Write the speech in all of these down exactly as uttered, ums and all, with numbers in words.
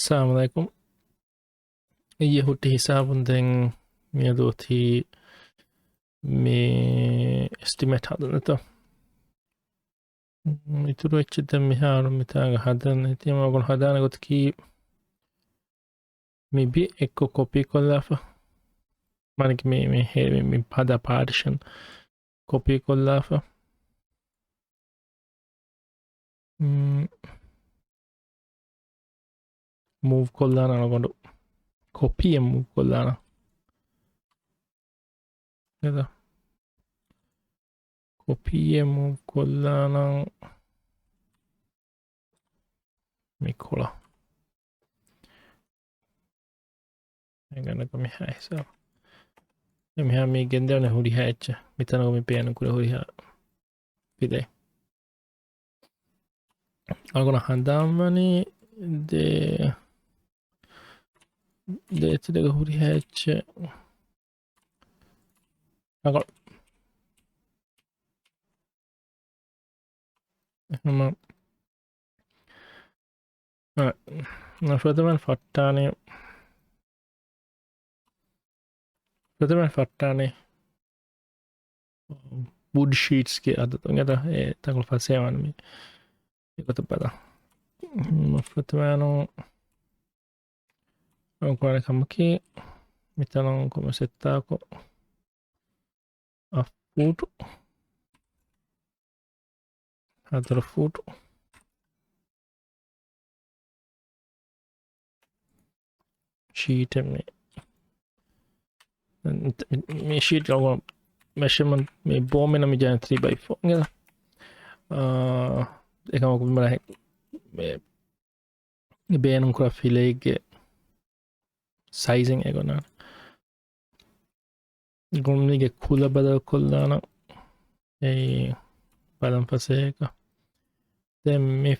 އައްސަލާމު ޢަލައިކުމް. އިއްޔެ ހުއްޓި ހިސާބުން ދެން މިއަދު އޮތީ މި އެސްޓިމޭޓް ހަދަންތަ؟ އިތުރު އެއްޗެއް ދެން މިހާރު މިތާގަ ހަދަން އެތީމަ އަޅުގަނޑު ހަދާނެ ގޮތަކީ މި ބި އެއްކޮށް ކޮޕީ ކޮށްލާފަ. މާނައަކީ މި، މި ހޭ-، މި، މި ހަދާ ޕާޓިޝަން ކޮޕީ ކޮށްލާފަ. މް، މޫވް ކޮށްލާނަ އަޅުގަނޑު. ކޮޕީއެއް މޫވް ކޮށްލާނަ. އެދަ. ކޮޕީއެއް މޫވް ކޮށްލާނަ. މި ކޮޅަށް. އެގަނޑަކަށް މިހާ ހިސާބު. އެ މިހާ މި ގެންދެވުނެ ހުރިހާ އެއްޗެއް. މިތަނުގަ މި ބޭނުންކުރެ ހުރިހާ ފިލައެއް. އަޅުގަނޑަށް ހަނދާންވަނީ ދެ، ދޭތެރޭގަ ހުރިހާ އެއްޗެއް. އަގޮ-، އެހެންމަ، އަ، ފުރަތަމަ ފައްޓާނީ، ފުރަތަމަ ފައްޓާނީ ވުޑް ޝީޓްސްގެ އަދަދު އިނގޭތަ؟ އެ ތަންކޮޅު ފަސޭހަވާނެ މި އެގޮތަށް ބަލާ. މަ ފުރަތަމައިނު ކުރާނެ ކަމަކީ، މިތަނުން ކޮންމެސް އެއްތާކު އަށް ފޫޓު، ހަތަރު ފޫޓު ޝީޓެއް މި، މި ޝީޓް މެޝަރމަންޓް މި ބޯމެން މި ޖަހަން ތްރީ ބައި ފޯ އިނގޭތަ؟ އާ، އެކަމަކު މި މެ-، މި ބޭނުންކުރާ ފިލައެއްގެ ސައިޒިން އެގޮންނާނެ. ގުންމީގެ ކުލަ ބަދަލުކޮށްލާނަ އެއީ ބަލަން ފަސޭހައަކަށް. ދެން މި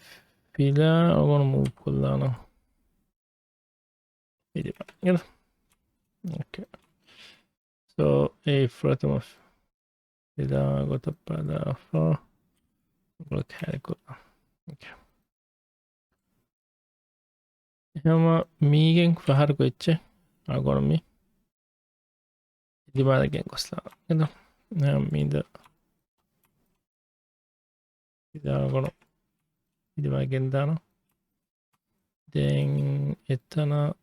ފިލާ އަޅުގަނޑު މޫވް ކޮށްލާނަ. އިދިބަ. އިނގޭތަ؟ އޯކޭ. ސޯ، އެ ފުރަތަމަ ފިލާ ގޮތަށް ބަލާފަ. ގޮތަށް ކެރިކޮށްލާ. އޯކޭ. އެހެންމަ މީގެން ފަހަރަކު އެއްޗެއް އަޅުގަނޑު މި އިދިމާލަށް ގެންގޮސްލާނަ. އެދަ. މީދަ އިދާ އަޅުގަނޑު އިދިމާލަށް ގެންދާނަ. ދެން އެތަނަށް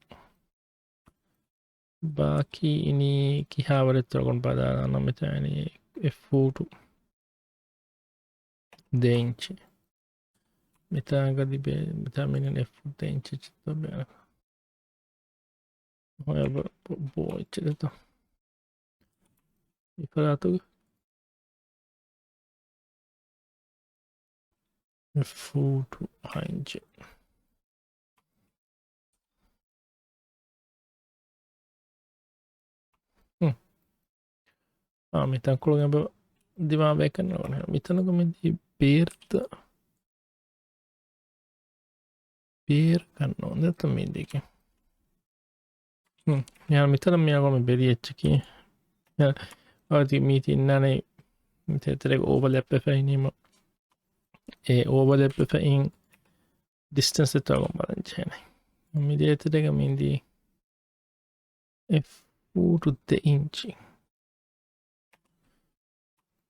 ބާކީ އިނީ ކިހާވަރެއްތޯ އަޅުގަނޑު ބަލާލާނަ. މިތާ އިނީ އެއް ފޫޓު ދެ އިންޗި. މިތާގަ ލިބޭ، މިތާ މިނިން އެއް ފޫޓު ދެ އިންޗި ޗިއްތޯ ބޭނަކަ. ހޮޔަ ބަ-، ބޯ އެއްޗެއްތޯ. އެފަރާތުގަ އެއް ފޫޓު ހަ އިންޗި. ހުން. އާ، މި ތަންކޮޅުގެ ދިމާވެ ކަންނަ ވަނެ. މިތަނުގަ މިދީ ބޭރުތަ؟ ބޭރަކަށް ނޯންނަތަ މިދީގެ. ހުން. މިހާރު މިތަނަށް މި އަޅުގަނޑު ބެލި އެއްޗަކީ. އަދި މީތި އިންނާނެ މިތެ ތެރޭގަ އޯވަލެޕް ވެފަ އިނީމަ. އެ އޯވަލެޕް ވެފަ އިން ޑިސްޓެންސް އެތޯ އަޅުގަނޑު ބަލަން ޖެހޭނެ. މި ދޭތެރޭގަ މިދީ އެއް ފޫޓު ދެ އިންޗި.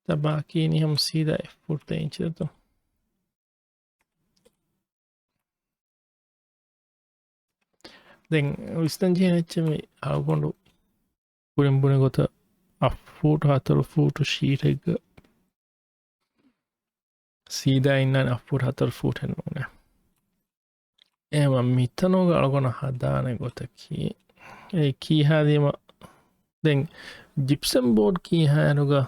ތަ ބާކީ ނިހަމް ސީދާ އެއް ފޫޓު ދެ އިންޗި ދެތޯ. ދެން ވިސްނަން ޖެހޭ އެއްޗެއް މި އަޅުގަނޑު ކުރިން ބުނި ގޮތަށް އަށް ފޫޓު ހަތަރު ފޫޓު ޝީޓެއްގަ ސީދާ އިންނާނެ އަށް ފޫޓު ހަތަރު ފޫޓެއް ނޫނޭ. އެހެންވީމަ މިތަނުގަ އަޅުގަނޑަށް ހަދާނެ ގޮތަކީ، އެ ކީހާދީމަ، ދެން ޖިޕްސަމް ބޯޑް ކީހާއިރުގަ،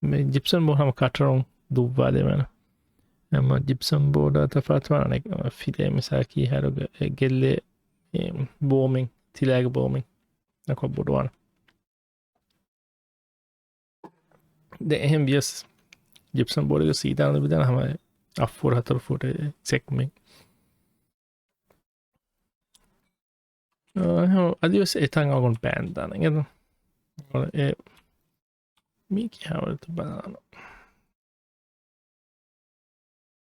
މި ޖިޕްސަމް ބޯޑް ހަމަ ކަޓަރުން ދުއްވާލެވޭނެ. އެމަ ޖިޕްސަމް ބޯޑާ ތަފާތުވާނެ ފިލޭ މިސާ ކީހާއިރުގަ އެ ގެއްލޭ، އެ ބޯމިން، ތިލާގެ ބޯމިން އަކޮށް ބޮޑުވާނެ. ދެ އެހެން ވިޔަސް ޖިޕްސަމް ބޯޑެއްގެ ސީދާ ނުލިބިދާނެ ހަމަ އަށް ފޫޓް ހަތަރު ފޫޓެއް ސެކްމެން. އަދިވެސް އެތަން އަޅުގަނޑު ބޭންދާނެ. އެ މީ ކިހާވަރެއްތޯ ބަލާނަ.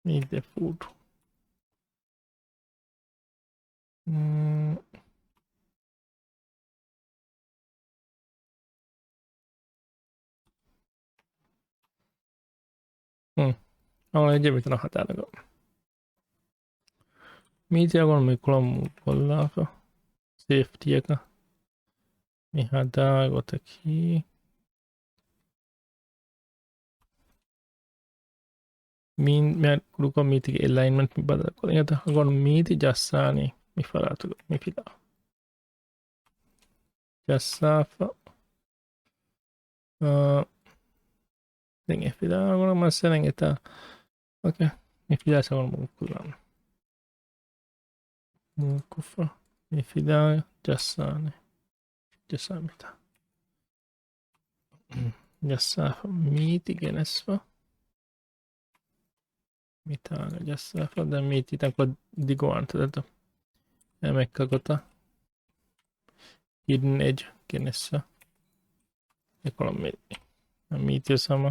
މީ ދެ ފޫޓު. މް. ހުން. އަޅުގަނޑު މިތަނަށް ހަދާނެ ގޮތް. މީތި އަޅުގަނޑު މި ކޮޅަށް ކޮށްލާފަ ސޭފްޓީއަކަށް މި ހަދާ ގޮތަކީ މީ، މި ކުޑަކޮށް މީތިގެ އެލައިންމަންޓް މި ބަދަލުކޮށްލި އަޅުގަނޑު މީތި ޖައްސާނީ މި ފަރާތުގަ މި ފިލާ. ޖައްސާފަ. އާ، ދެން އެ ފިލާ ގުޅަ މައްސަލައެއް އެތާ. އޯކޭ. މި ފިލާ ސަވަން މޫވް ކުރާނަ. މޫވް ކޮށްފަ. މި ފިލާ ޖައްސާނެ. ޖައްސާ މިތާ. ޖައްސާފަ. މީތި ގެނެސްފަ. މިތާނ ޖައްސާފަ ދަ މީތި ތަންކޮ ދިގު ވާންތަ ދަތު. އެމެއްކަ ގޮތަށް ހިޑްން އެޖް ގެނެއްސަ. އެކޮޅަށް މި މީތި ސަމަ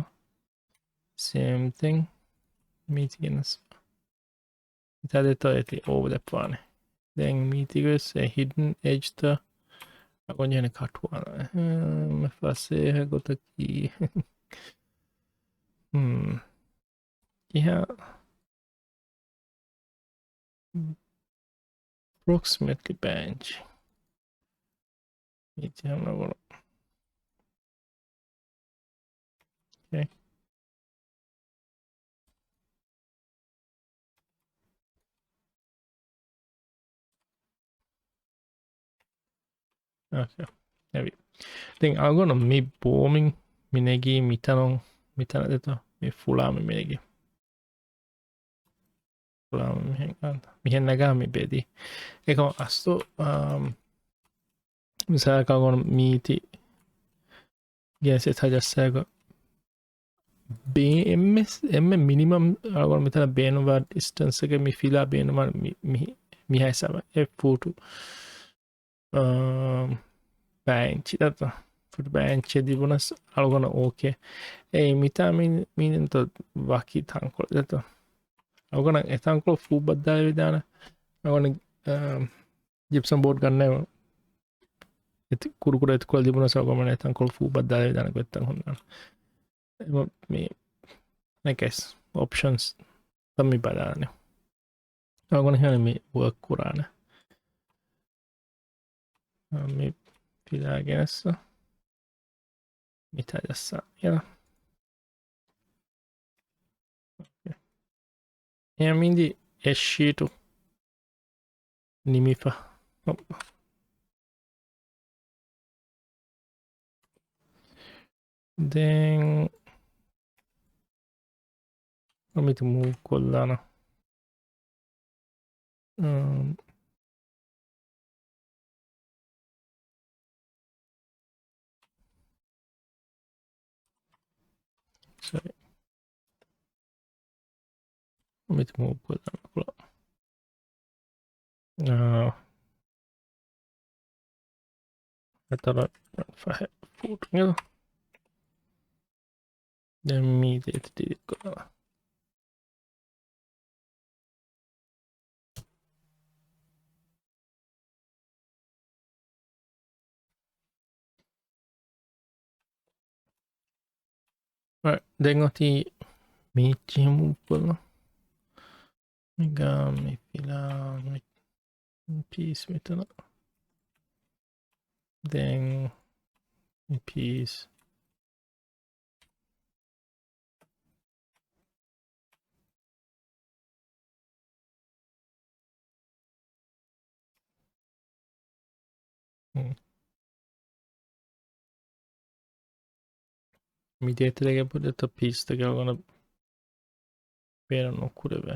ސޭމް ތިން މީތި ގެނެއްސަ. މިތާ ދެތޯ އެތި އޯވަލެޕް ވާނެ. ދެން މީތިގެ ސެ ހިޑްން އެޖްތަ އަގޮން ޖެހެނެ ކަޓުވާނ. މެ ފަސޭހަ ގޮތަކީ. ހުން. ކިހާ ޕްރޮކްސިމެޓްލީ ބްރޭންޗް. މީތި ހަމަ ގުޅު. އޯކޭ. އޯކޭ. ހެވި. ދެން އަޅުގަނޑު މި ބޯމިން މި ނެގީ މިތަނުން މިތަނަށް ދެތޯ މި ފުޅާ މި މި ނެގީ. ފުޅާ މި މިހެން، މިހެން ނަގާ މި ބެދި. އެކަމަ އަސްލު، އާ، މިސާލަކަށް އަޅުގަނޑު މީތި ގެނެސް އެތާ ޖައްސާގޮ ބޭ އެންމެ، އެންމެ މިނިމަމް އަޅުގަނޑު މިތަނަށް ބޭނުންވާ ޑިސްޓެންސް އެއްގެ މި ފިލާ ބޭނުންވާ މި، މި، މިހާ ހިސާބަށް އެއް ފޫޓު، އާ، ބައި އިންޗި ދަތަ. ފޫޓު ބައި އިންޗި ދިބުނަސް އަޅުގަނޑަށް އޯކޭ. އޭ މިތާ މި، މީނަންތަ ވަކި ތަންކޮޅެއް ދަތަ. އަޅުގަނޑަށް އެ ތަންކޮޅު ފޫ ބައްދާލެވިދާނެ. އަޅުގަނޑު، އާ، ޖިޕްސަމް ބޯޑް ގަންނަ އެތި ކުޑަކުޑަ އެތިކޮޅަށް ލިބުނަސް އަޅުގަނޑު އެތަންކޮޅު ފޫ ބައްދާލެވިދާނެ ގޮތްތައް ހުންނާނެ. މި، މި، ނެކެސް އޮޕްޝަންސް ތައް މި ބަލާނެ. އަޅުގަނޑު ހިޔާނެ މި ވަރކް ކުރާނެ. މި ފިލާ ގެނެސް މިތާ ޖައްސާ. އެ މިދި އެއް ޝީޓު ނިމިފަ. ދެން މިތި މޫވް ކޮށްލާނަ. އަމް، ސޮރީ. މިތި މޫވް ކޮށްލާނަ ކުޅަ. އާ. ހަތަރު ފަހެއް ފޫޓު ނެތް. ދެން މީ ދޭތި ޑިލީޓް ކޮށްލާ. ރައިޓް، ދެން އޮތީ މީ ޗިހި މޫވް ކޮށްލަން. މިގާ މި ފިލާ މި ޕީސް މިތަނަށް. ދެން މި ޕީސް. ހުން. މި ދޭތެރޭގެ ބުދެތަ ޕީސްތަކެއް އަޅުގަނޑަށް ބޭނުން ނުކުރެވޭ.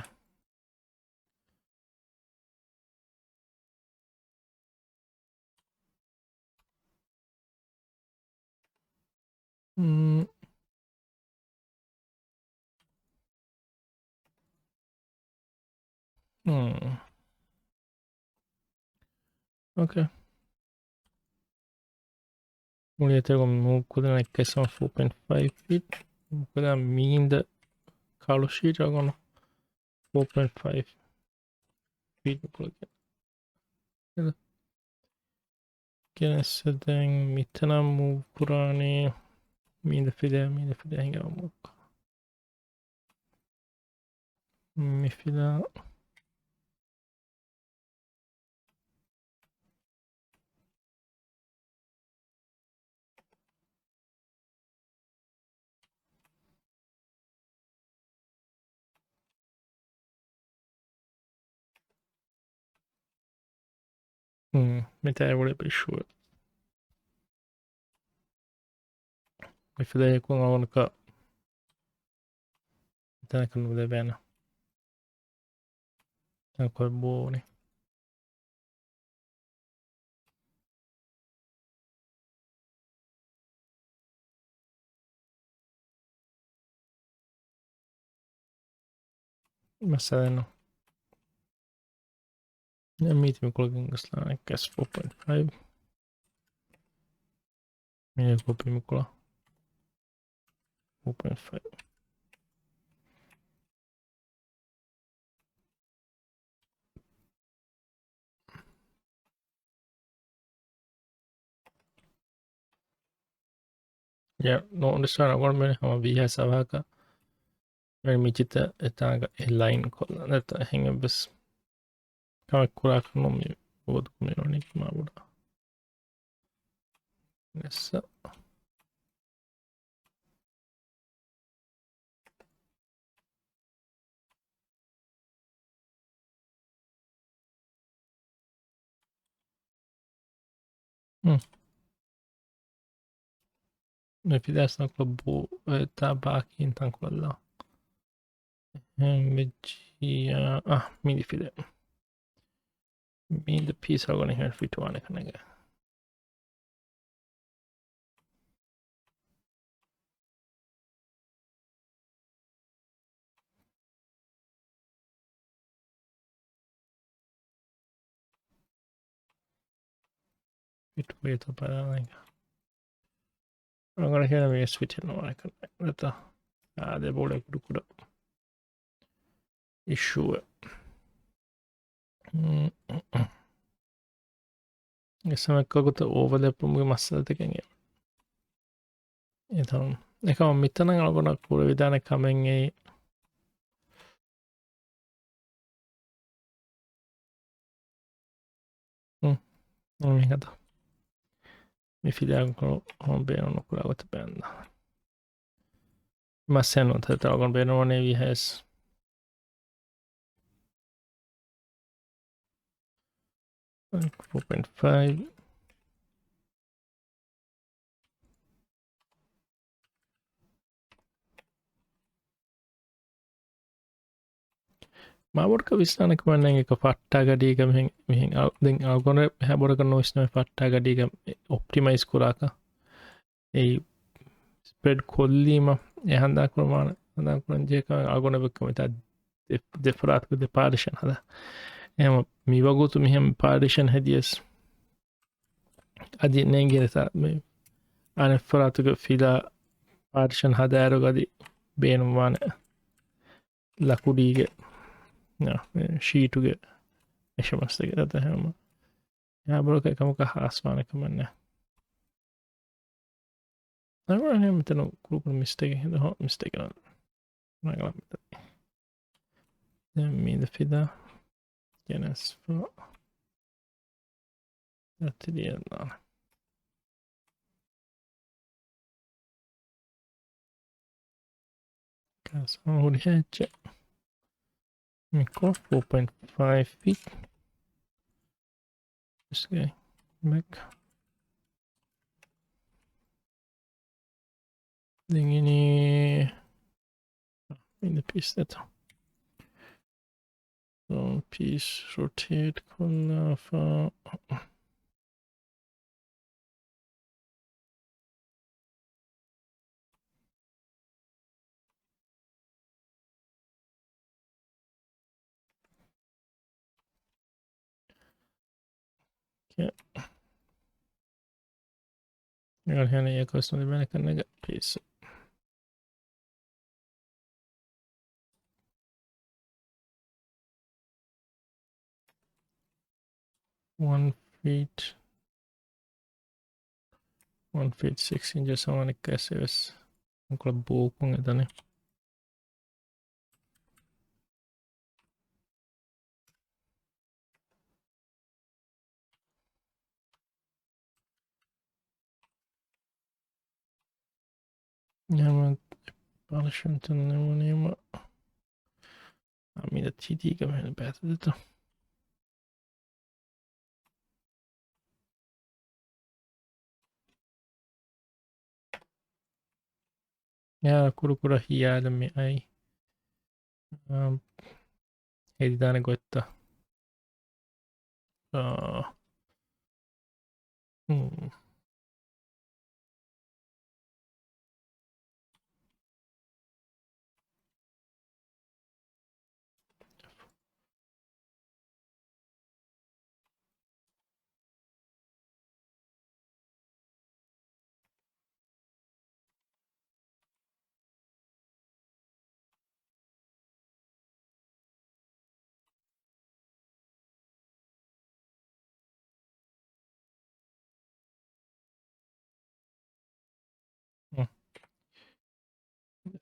މް. މް. އޯކޭ. މުޅި އެތެރެގަ މޫވް ކުރަން އެއްކައިސަމަ ފޯ ޕޮއިންޓް ފައިވް ފީޓް. މޫވް ކުރަން މީން ދަ ކާޅު ޝީޓް އަޅުގަނޑު ފޯ ޕޮއިންޓް ފައިވް ފީޓް ކުރަގެން. ގެނެސް ދެން މިތަނަށް މޫވް ކުރާނީ. މީދަ ފިލާ، މީދަ ފިލާ ހިނގާ މޫވް. މި ފިލާ. މިތާ އެބޮޑެ އިޝޫއެއް. މި ފިލާއަކުން އަވަނަކަށް މިތަނަކަށް ނުލެވޭނެ. ތަންކޮޅެއް ބޯވަނީ. މައްސަލައެއް ނޫން. މީތި މިކޮޅަށް ގެންގޮސްލާނެ ކެސް ފޯ ޕޮއިންޓް ފައިވް. މީ ކޮޕީ މިކޮޅަށް. ފޯ ޕޮއިންޓް ފައިވް. ޔާ، ނޯ އަންޑަސްޓޭންޑް އަޅުގަނޑުމެން ހަމަ ވީހާވެސް އަވަހަކަށް މި މިޗިތައް އެތާނގަ އެ ލައިން ކޮށްލާނެ އެތަ އެހެން އެއްވެސް ކަމެއް ކުރާކަށް ނޫން މި ވަގުތު މި ވަނީ މާ ބޮޑަށް. އެސް. ހުން. މި ފިލާސް ތަންކޮޅެއް ބޯ، އެ، ތާ ބާކީން ތަންކޮޅެއް ލާ. އެހެން ވެއްޖިއްޔާ، އަ، މީދި ފިލާ. މީދަ ޕީސް އަޅުގަނޑު ހެން ފިޓުވާނެ ކަންނޭނގެ. ފިޓް ވޭތޯ ބަލާލަން. ރަނގަޅަށް ހިނގާ ވެސް ފިޓެއް ނުވާނެ ކަންނޭނގެ. ނަތާ އާދެ ބޯޅަ ކުޑަ ކުޑަ އިޝޫއެއް. މް. އެސަމެއްކަ ގޮތަށް އޯވަލެޕުމުގެ މައްސަލަތަކެއް އެ. އެތަން. އެކަމަ މިތަނަށް އަޅުގަނޑަށް ކުރެވިދާނެ ކަމެއް އެއީ. ހުން. މި ހަދާ. މި ފިލާގަ ކޮޅު ހޮން ބޭނުން ނުކުރާ ގޮތަށް ބޭނުން. މައްސަލަ ނުވަތަ އަޅުގަނޑު ބޭނުންވަނީ ވީހާވެސް. ފޯ ޕޮއިންޓް ފައިވް. މާބޮޑަކަށް ވިސްނާނެ ކަމެއް ނެތް އެކަ ފައްޓާ ގަޑީގަ މިހެން، މިހެން އަ-، ދެން އަޅުގަނޑު އެހާ ބޮޑަކަށް ނުވިސްނަމޭ ފައްޓާ ގަޑީގަ އޮޕްޓިމައިޒް ކުރާކަށް. އެއީ ސްޕްރެޑް ކޮށްލީމަ އެ ހަނދާން ކުރަމާ، ހަނދާން ކުރަން ޖެހޭ ކަމެއް އަޅުގަނޑަށް ވެއްކަމެއް ތާ ދެ، ދެ ފަރާތުގެ ދެ ޕާޓިޝަން ހަދާ. އެހެން މި ވަގުތު މިހެން ޕާޓިޝަން ހެދިޔަސް އަދި ނޭނގޭނެތާ މި އަނެއް ފަރާތުގެ ފިލާ ޕާޓިޝަން ހަދާއިރު އަދި ބޭނުންވާނެ ލަކުޑީގެ، އާ، ޝީޓުގެ އެށެ މަސްތަކެއް ދަތަ ހެމަ. އެހާ ބޮޑަކަށް އެކަމަކަށް ހާސްވާނެ ކަމެއް ނެތް. އަޅުގަނޑު މިތަނު ކުރުކުރު މިސްޓޭކެއް ހިނދު ހޯ މިސްޓޭކެއް ނޫން. ރަނގަޅަށް މިތަނު. ދެން މީދަ ފިލާ ގެނެސްފަ. އަތިރިއަށް ދާނެ. ކާސް ހުރިހާ އެއްޗެއް. މިކޮށް ފޯ ޕޮއިންޓް ފައިވް ފީޓް. އިސްގެ މެކް. ދެން އިނީ އިން ޕީސް ދެތަ. ޕީސް ރޮޓޭޓް ކޮށްލާފަ. އޭގަ ހެން އެކަސް ނުލިބޭނެ ކަންނޭނގެ ޕީސް. ވަން ފީޓް، ވަން ފީޓް ސިކްސް އިންޗަސް އަވަނިކަސް އެވެސް ކޮޅަށް ބޯކުން އެދަނީ. ނަމަ ޕާލިޝަންތައް ނެމުނީމަ އަމިއްލަ ތިދީގަ މެހެން ބައިތަދެތަ؟ އެއާ ކުޑަކުޑަ ހިޔާލު މި އައި. އާ، ހެދިދާނެ ގޮތްތައް. އާ. ހުން.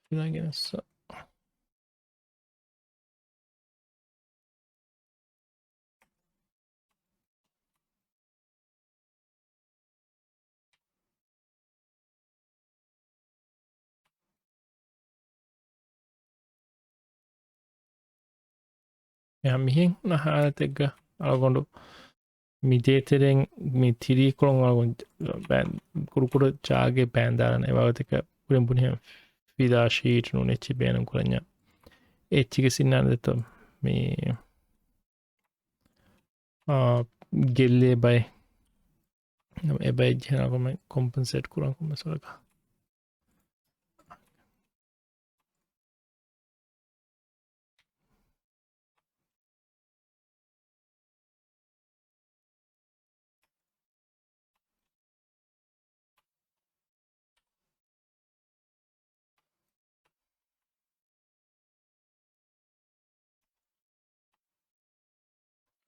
ފިލާގެން އައްސަ. އެހާ މިހެން ހުންނަ ހާލަތެއްގަ އަޅުގަނޑު މި ދޭތެރެއިން މި ތިރީކޮޅުން އަޅުގަނޑު ބައި-، ކުޑަކުޑަ ޖާގައެއް ބައިންދާލަން. އެ ވާގޮތަކަށް ކުރިން ބުނިހެން ފިލާ ޝީޓް ނޫނެއްޗި ބޭނުން ކުރަންޏާ. އެއްޗިގެ ސިންނާނެ ދެތޯ މި އާ، ގެއްލޭ ބައެއް. އެ ބައެއް ޖެހޭ ކޮމެ-، ކޮމްޕެންސޭޓް ކުރަން ކޮންމެސް ވަރަކަށް.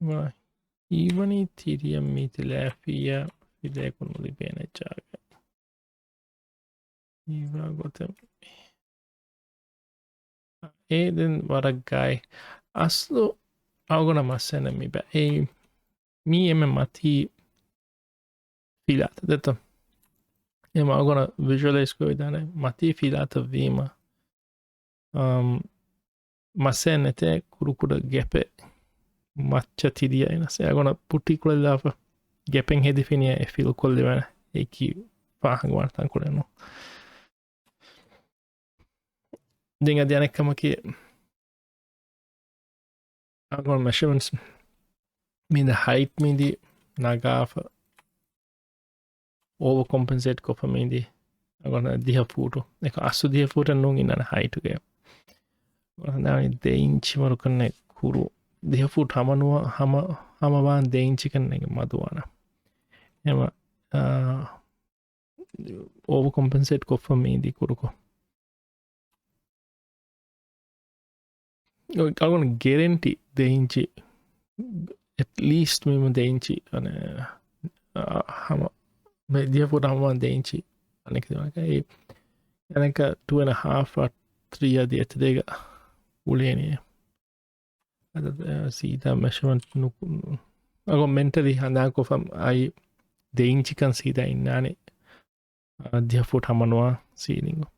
ވާ، ހީވަނީ ތިރިއަށް މީތި ލާފިޔާ ފިލައަކު ނުލިބޭނެ ޖާގަ. ހީވާ ގޮތެއް. އޭ ދެން ވަރަށް ގާތް. އަސްލު އަޅުގަނޑަށް މައްސަލަ މި ބަ-، އެ މީ އެންމެ މަތީ ފިލާތައް ދެތަ؟ އެ އަޅުގަނޑަށް ވިޒުއަލައިޒް ކޮށް ދާނެ މަތީ ފިލާތައް ވީމަ. އަމް، މައްސަލައެއް ނެތޭ ކުޑަކުޑަ ގެޕެއް މައްޗަށް ތިރިއަށް އިނަސް. އެ އަޅުގަނޑަށް ޕުޓީ ކުޅެލާފަ ގެޕެއް ހެދިފިނިއްޔާ އެ ފިލް ކޮށްލެވޭނެ. އެއީކީ ފާހަގަވާނެ ތަންކޮޅެއް ނޫން. ދެން އަދި އަނެއް ކަމަކީ، އަޅުގަނޑު މެޝަރމަންޓްސް މީދެ ހައިޓް މީދީ ނަގާފަ، އޯވަރ ކޮމްޕެންސޭޓް ކޮށްފަ މީދީ، އަޅުގަނޑު ދިހަ ފޫޓު، އެކަ އަސްލު ދިހަ ފޫޓެއް ނޫން އިންނާނެ ހައިޓުގަ. އަޅުގަނޑު ދެ އިންޗި ވަރުކަންނެ ކުރު، ދިހަ ފޫޓް ހަމަ ނުވާ، ހަމަ، ހަމަވާން ދެ އިންޗި ކަންނެ މަދުވާނެ. އެމަ، އާ، އޯވަރ ކޮމްޕެންސޭޓް ކޮށްފަ މީދީ ކުރުކޮށް. އަޅުގަނޑު ގެރެންޓީ ދެ އިންޗި، އެޓްލީސްޓް މިނިމަމް ދެ އިންޗި، އަނެ، އާ، ހަމަ، މެ ދިހަ ފޫޓް ހަމަވާން ދެ އިންޗި، އަނެކަ ދިމާކަށް އެ، އަނެކަ ޓޫ އެންޑް ހާފް އަށް ތްރީ އަދި އެތެރޭގަ އުޅޭނީ. އަދަ، އަ، ސީދާ މެޝަމަންޓް ނުކު-، އަގޮ މެންޓަލީ ހަނދާންކޮށްފަ އައި ދެ އިންޗިކަން ސީދާ އިންނާނެ، އަ، ދިހަ ފޫޓް ހަމަނުވާ ސީލިންގު.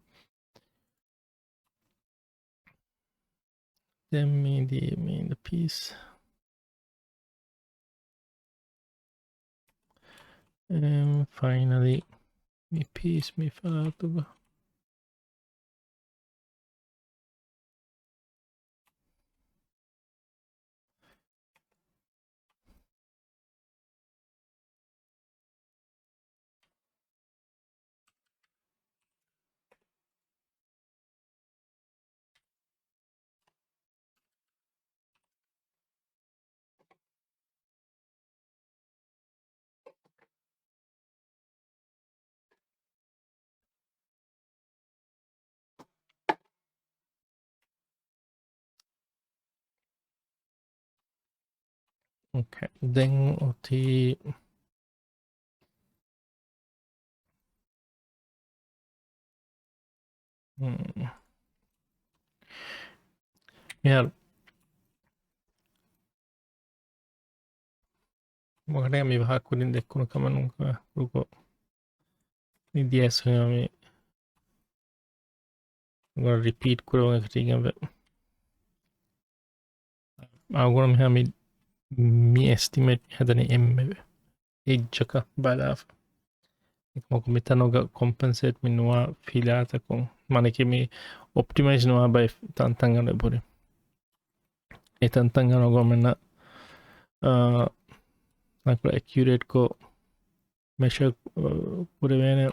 ދެން މީ ދީ މީ ދަ ޕީސް. އެން ފައިނަލީ މި ޕީސް މި ފަރާތުގަ. އޯކޭ. ދެން އޮތީ، ހުން. މިހާރު މި ވާހަކަ ކުރިން ދެއްކުނު ކަމަށް ނޫން، ކުރުކޮށް މި ދިޔަސް މި ރިޕީޓް ކުރެވުން އެކަށީގެންވެ. އަޅުގަނޑު މިހާ މި، މި އެސްޓިމޭޓް ހަދަނީ އެންމެ އެއްޗަކަށް ބަލާފަ. އެކަމަކު މިތަނުގަ ކޮމްޕެންސޭޓް މި ނުވާ ފިލާތަކުން، މާނައަކީ މި އޮޕްޓިމައިޒް ނުވާ ބައެއް ތަންތަން އަންނަ އެބުރި. އެ ތަންތަން އަންނަ ގޮމެންނަށް، އާ، ތަންކޮޅެއް އެކިއުރޭޓްކޮށް މެޝަ، އާ، ކުރެވޭނެ.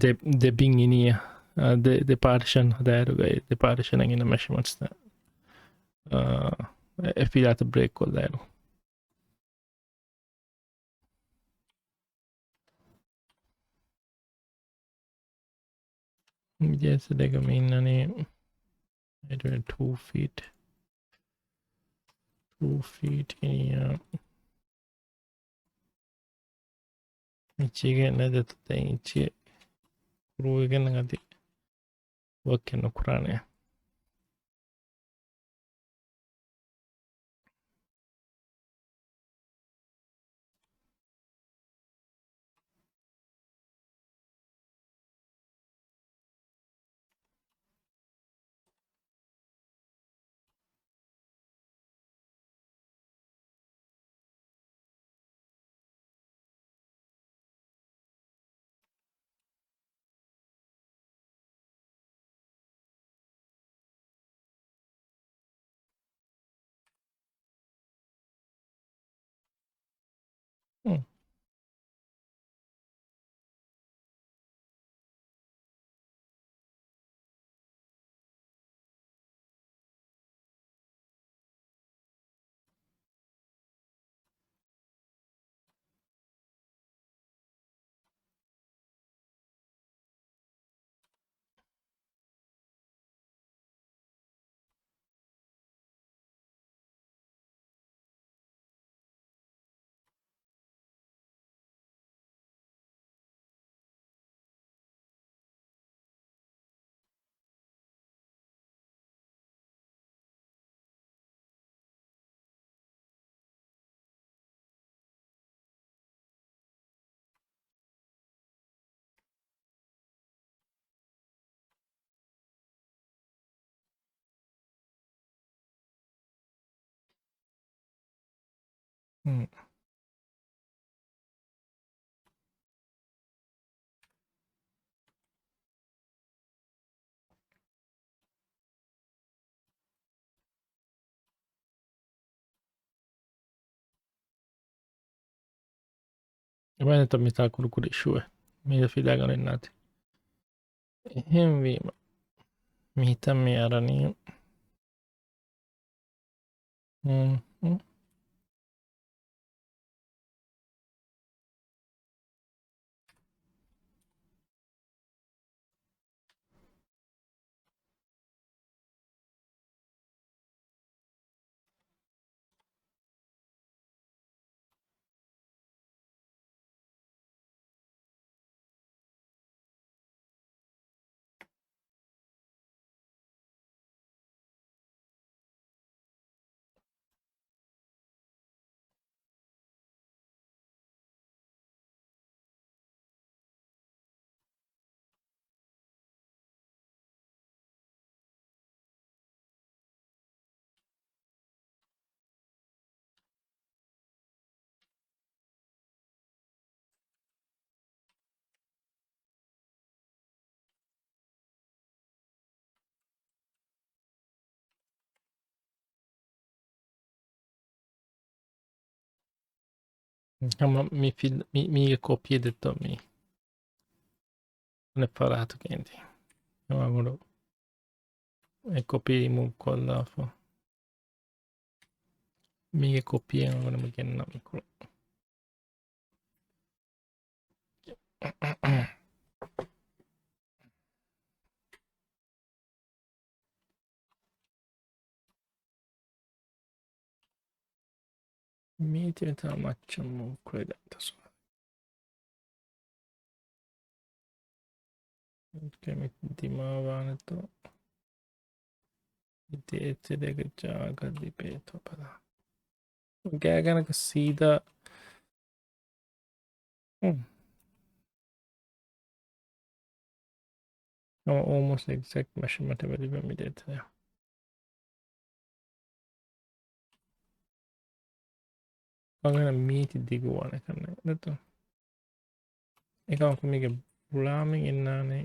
ދެ، ދެ ބިން އިނީ، އާ، ދެ، ދެ ޕާޓިޝަން ހަދާއިރުގައި، ދެ ޕާޓިޝަނަށް އިންނަ މެޝަމަންޓްސް، އާ، އެ ފިލާތައް ބްރޭކް ކޮށްލާއިރު. މި ޖޭސެލޭގަ މި އިންނަނީ އެ ޓޫ ފީޓް. ޓޫ ފީޓް އިން އިން. އެއްޗެއް ނެދެތަ ދެން އެއްޗެއް ކުރުވެގެން އަދި ވަކި ނުކުރާނެ. ހުން. ހުން. އެބައިނަތަ މިތާ ކުރުކުރި ޝޫއެއް މީދަ ފިލާގަނެ ނާތި. އެހެންވީމަ، މި ހިތަށް މި އަރަނީ. ހުން، ހުން. ހަމަ މި ފިލް، މި، މީގެ ކޮޕީ ދެއްތޯ މީ؟ އަނެއް ފަރާތުގައި އިނދެ. ހަމަ އަޅުގަނޑު އެ ކޮޕީ ރިމޫވް ކޮށްލާފަ. މީގެ ކޮޕީއެއް އަޅުގަނޑު ގެންނަ މިކޮޅު. އިތި މިތާ މައްޗަށް މޫވް ކުރެދާނެތަ ސުވާލެއް. އެ މި ދިމާވާނެތޯ؟ ދޭތެރޭގަ ޖާގަ ލިބޭތޯ ބަލާ. ގާތްގަނޑަކަށް ސީދާ. ހުން. ހަމަ އޯލްމޯސްޓް އެގްޒެކްޓް މެޝަރމަންޓެއް ލިބޭ މި ދޭތެރެއަށް. އަނގަނަ މީތި ދިގުވާނެ ކަންނޭ ނެތޯ؟ އެކަމަކު މީގެ ބުޅާމެން އިންނާނެ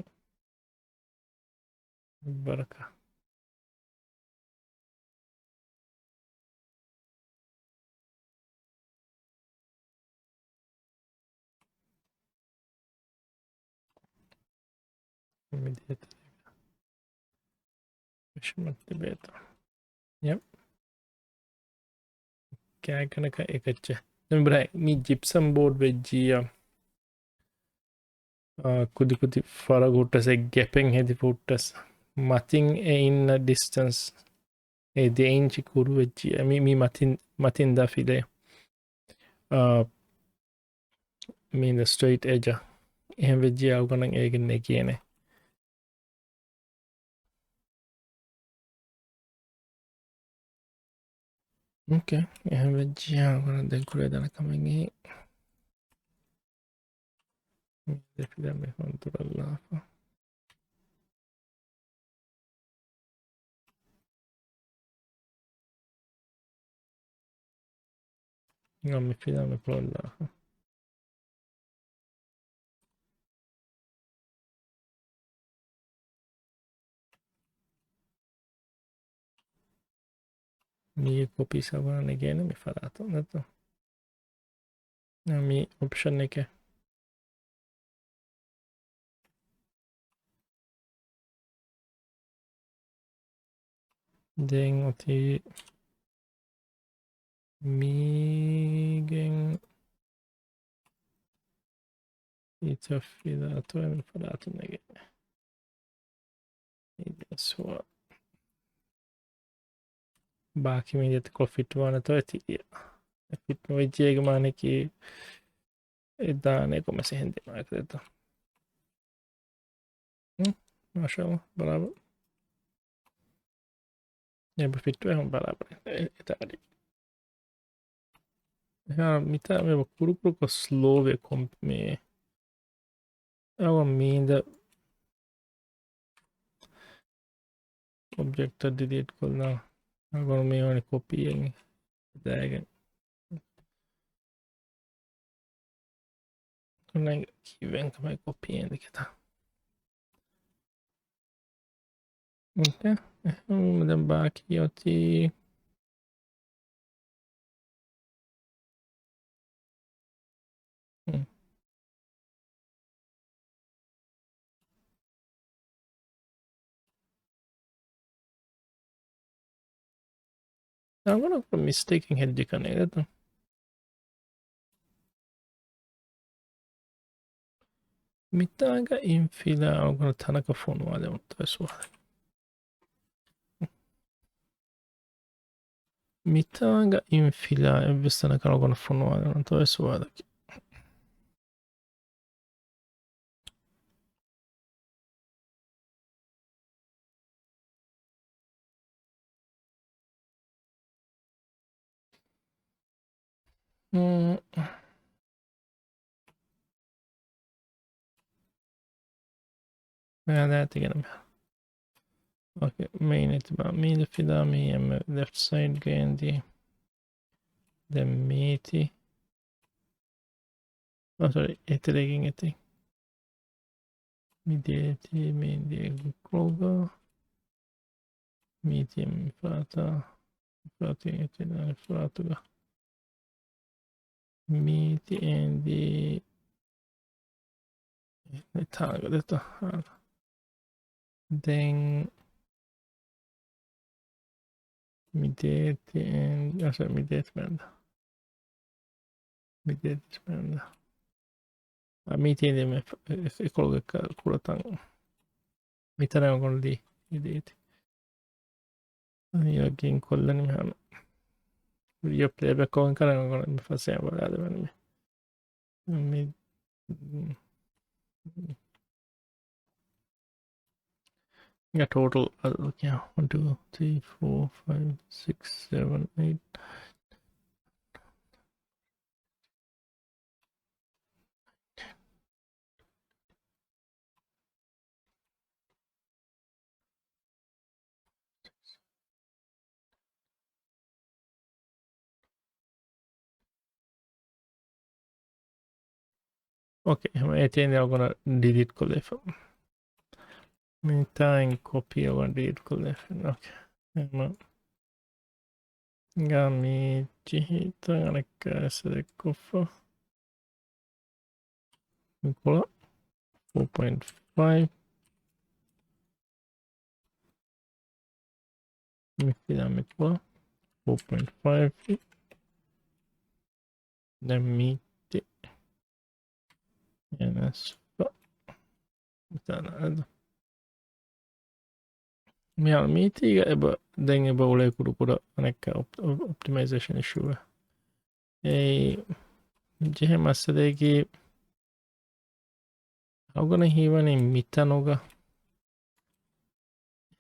އެއްވަރަކަށް. މި ދޭތެރޭގަ މެޝަރމަންޓް ލިބޭތޯ؟ ޔަޕް. ގާތްގަނޑަކަށް އެކައްޗެއް. ދެން ބްރާ، މި ޖިޕްސަމް ބޯޑް ވެއްޖިއްޔާ، އާ، ކުދިކުދި ފަރަގު ހުއްޓަސް އެ ގެޕެއް ހެދިފަ ހުއްޓަސް މަތިން އެ އިންނަ ޑިސްޓެންސް އެ ދެ އިންޗި ކުރުވެއްޖިއްޔާ، މި، މި މަތިން، މަތިން ދާ ފިލައެއް. އާ، މީން ދަ ސްޓްރެއިޓް އެޖަށް. އެހެން ވެއްޖިއްޔާ އަޅުގަނޑަށް އޭގެން ނެގޭނެ. އޯކޭ، އެހެން ވެއްޖިއްޔާ އަޅުގަނޑަށް ދެން ކުރެވޭ ދާނެ ކަމެއް އެއީ. މި ދެ ފިލަ މި ހޯދުރަށްލާފަ. މި ފިލަ މި ކުރައްލާފަ. މީގެ ކޮޕީ ސަބަނަ ނެގޭނެ މި ފަރާތުން ނެތޯ؟ މި އޮޕްޝަން އެކެއް. ދެން އޮތީ މީގެން އިތަށް ފިލާތޯ އެން ފަރާތުން ނެގޭ. މީގެ ސުވާ. ބާކީ މީގެ ތިކޮށް ފިޓް ވާނެތޯ އެތި ދިޔަ. އެ ފިޓް ނުވެއްޖޭގެ މާނައަކީ އެ ދާނެ ކޮމެސް އެހެން ދިމާކަށް ދެތޯ. ހުން، މާޝާﷲ، ބަރާބަރު. އެބަ ފިޓްވެ ހަމަ ބަރާބަރު. އެ، އެތާ އަޑި. އެހާ، މިތާ މި ކުރުކުރުކޮށް ސްލޯވެ ކޮމްޕް މި. އަވަ މީނދ އޮބްޖެކްޓް ޑިލީޓް ކޮށްލާ. އަގޮރު މި ވަނީ ކޮޕީއެއް ދާގެން. ކިއްވެން ކަމެއް ކޮޕީއެއް ދެކެތާ. އޯކޭ. އެހެން ދެން ބާކީ އޮތީ. ހުން. ނަގުނަ މިސްޓޭކެއް ހެއްދި ކަނެއް ދެތޯ. މިތާގަ އިން ފިލާ އަޅުގަނޑު ތަނަކަށް ފޮނުވާލެވުނުތޯ އެ ސުވާލެއް. މިތާގަ އިން ފިލާ އެއްވެސް ތަނަކަށް އަޅުގަނޑު ފޮނުވާލެވުނުތޯ އެ ސުވާލަކީ. ހުން. މިހާރު ދާތިގެން މިހާރު. އޯކޭ، މެއިން އެތިބާ. މީދަ ފިލާ މީ އެންމެ ލެފްޓް ސައިޑްގަ އެނދި. ދެން މީތި. އާ، ސޮރީ، އެތެރޭގެން އެތި. މި ދޭތި، މީ ދޭ ގުކްރޯގަ. މީތި މި ފަރާތާ، ފަރާތު އެތި ދާނެ ފަރާތުގަ. މީތި އެނދި އެތާގަ ދެތޯ. ދެން މި ދޭތި އެން، އަސަ މި ދޭތި މެންދަ. މި ދޭތި މެންދަ. އަ، މީތި އެނދި މެ ފ-، އެ، އެކޮޅުގެ ކ-، ކުޅަތަން. މިތަނަށް އަގޮން ދީ، މި ދޭތި. އަނިޔާ ގެން ކޮށްލަނީ މިހާރު. ވީޑިއޯ ޕްލޭބެކް ކޮށް ކަން އަޅުގަނޑު މި ފަސޭހަ ބަލާލެވޭނެ މި. މި، އިނގޭ ޓޯޓަލް އަދަދު ކިޔާ. ވަން، ޓޫ، ތްރީ، ފޯ، ފައިވް، ސިކްސް، ސެވަން، އެއިޓް. އޯކޭ، ހަމަ އެތެން އަޅުގަނޑަށް ޑިލީޓް ކޮށްލައިފަ. މިތާއިން ކޮޕީ އަޅުގަނޑަށް ޑިލީޓް ކޮށްލައިފަ. އޯކޭ. ހަމަ ގާ މި ޖެހިތަން އަނެއްކާ ސެލެކްޓް ކޮށްފަ. މިކޮޅަށް ފޯ ޕޮއިންޓް ފައިވް. މި ފިލާ މިކޮޅަށް ފޯ ޕޮއިންޓް ފައިވް. ދެން މީތި އެންއެސް ފަ. މިތާނަ އަދު. މިހާރު މީތީގަ އެބަ، ދެން އެބަ އުޅޭ ކުޑަކުޑަ އަނެއްކާ އޮޕް-، އޮޕްޓިމައިޒޭޝަން އިޝޫއެއް. އެއީ ޖެހޭ މައްސަލައަކީ އަޅުގަނޑަށް ހީވަނީ މިތަނުގަ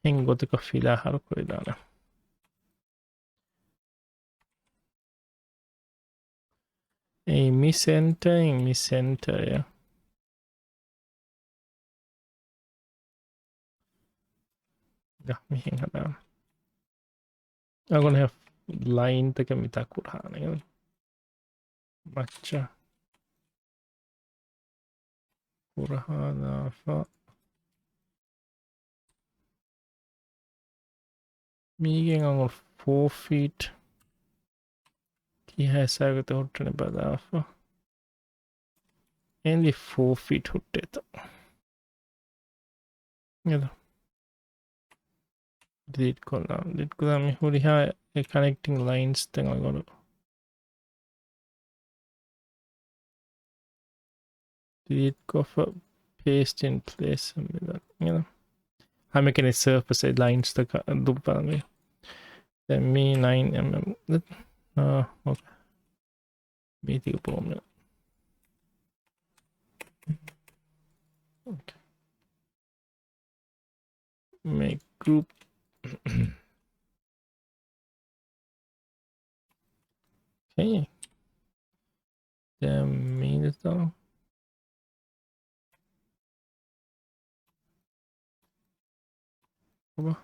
އެހެން ގޮތަކަށް ފިލާ ހަރުކުރެވިދާނެ. އެއީ މި ސެންޓަރ، މި ސެންޓަރ. ގަ މިހެން ހަދާނެ. އަޅުގަނޑު ލައިންތަކެއް މިތާ ކުރާނެ. މައްޗަށް ކުރަހާލާފަ. މީގެން އަނގު ފޯ ފީޓް ކިހާ ހިސާބަކަށް ހުއްޓަނީ ބަލާފަ. އެންޑި ފޯ ފީޓް ހުއްޓޭތަ؟ އެދަ. ޑިލީޓް ކޮށްލާ. ޑިލީޓް ކޮށްލާ މި ހުރިހާ އެ ކަނެކްޓިން ލައިންސް ތައް އަޅުގަނޑު ޑިލީޓް ކޮށްފަ ޕޭސްޓް އިން ޕްލޭސް އަށް މިދަނީ. ހަމައެކަނި ސަރފޭސް އެ ލައިންސް ތަކަށް ދުއްވާލަން. ދެން މީ ނައިން އެމްއެމް. އާ، އޯކޭ. މީތިގެ ޕްރޮބްލެމް. އޯކޭ. މޭކް ގްރޫޕް. އޯކޭ. ދެން މީ ދެތޯ. ކޮބާ؟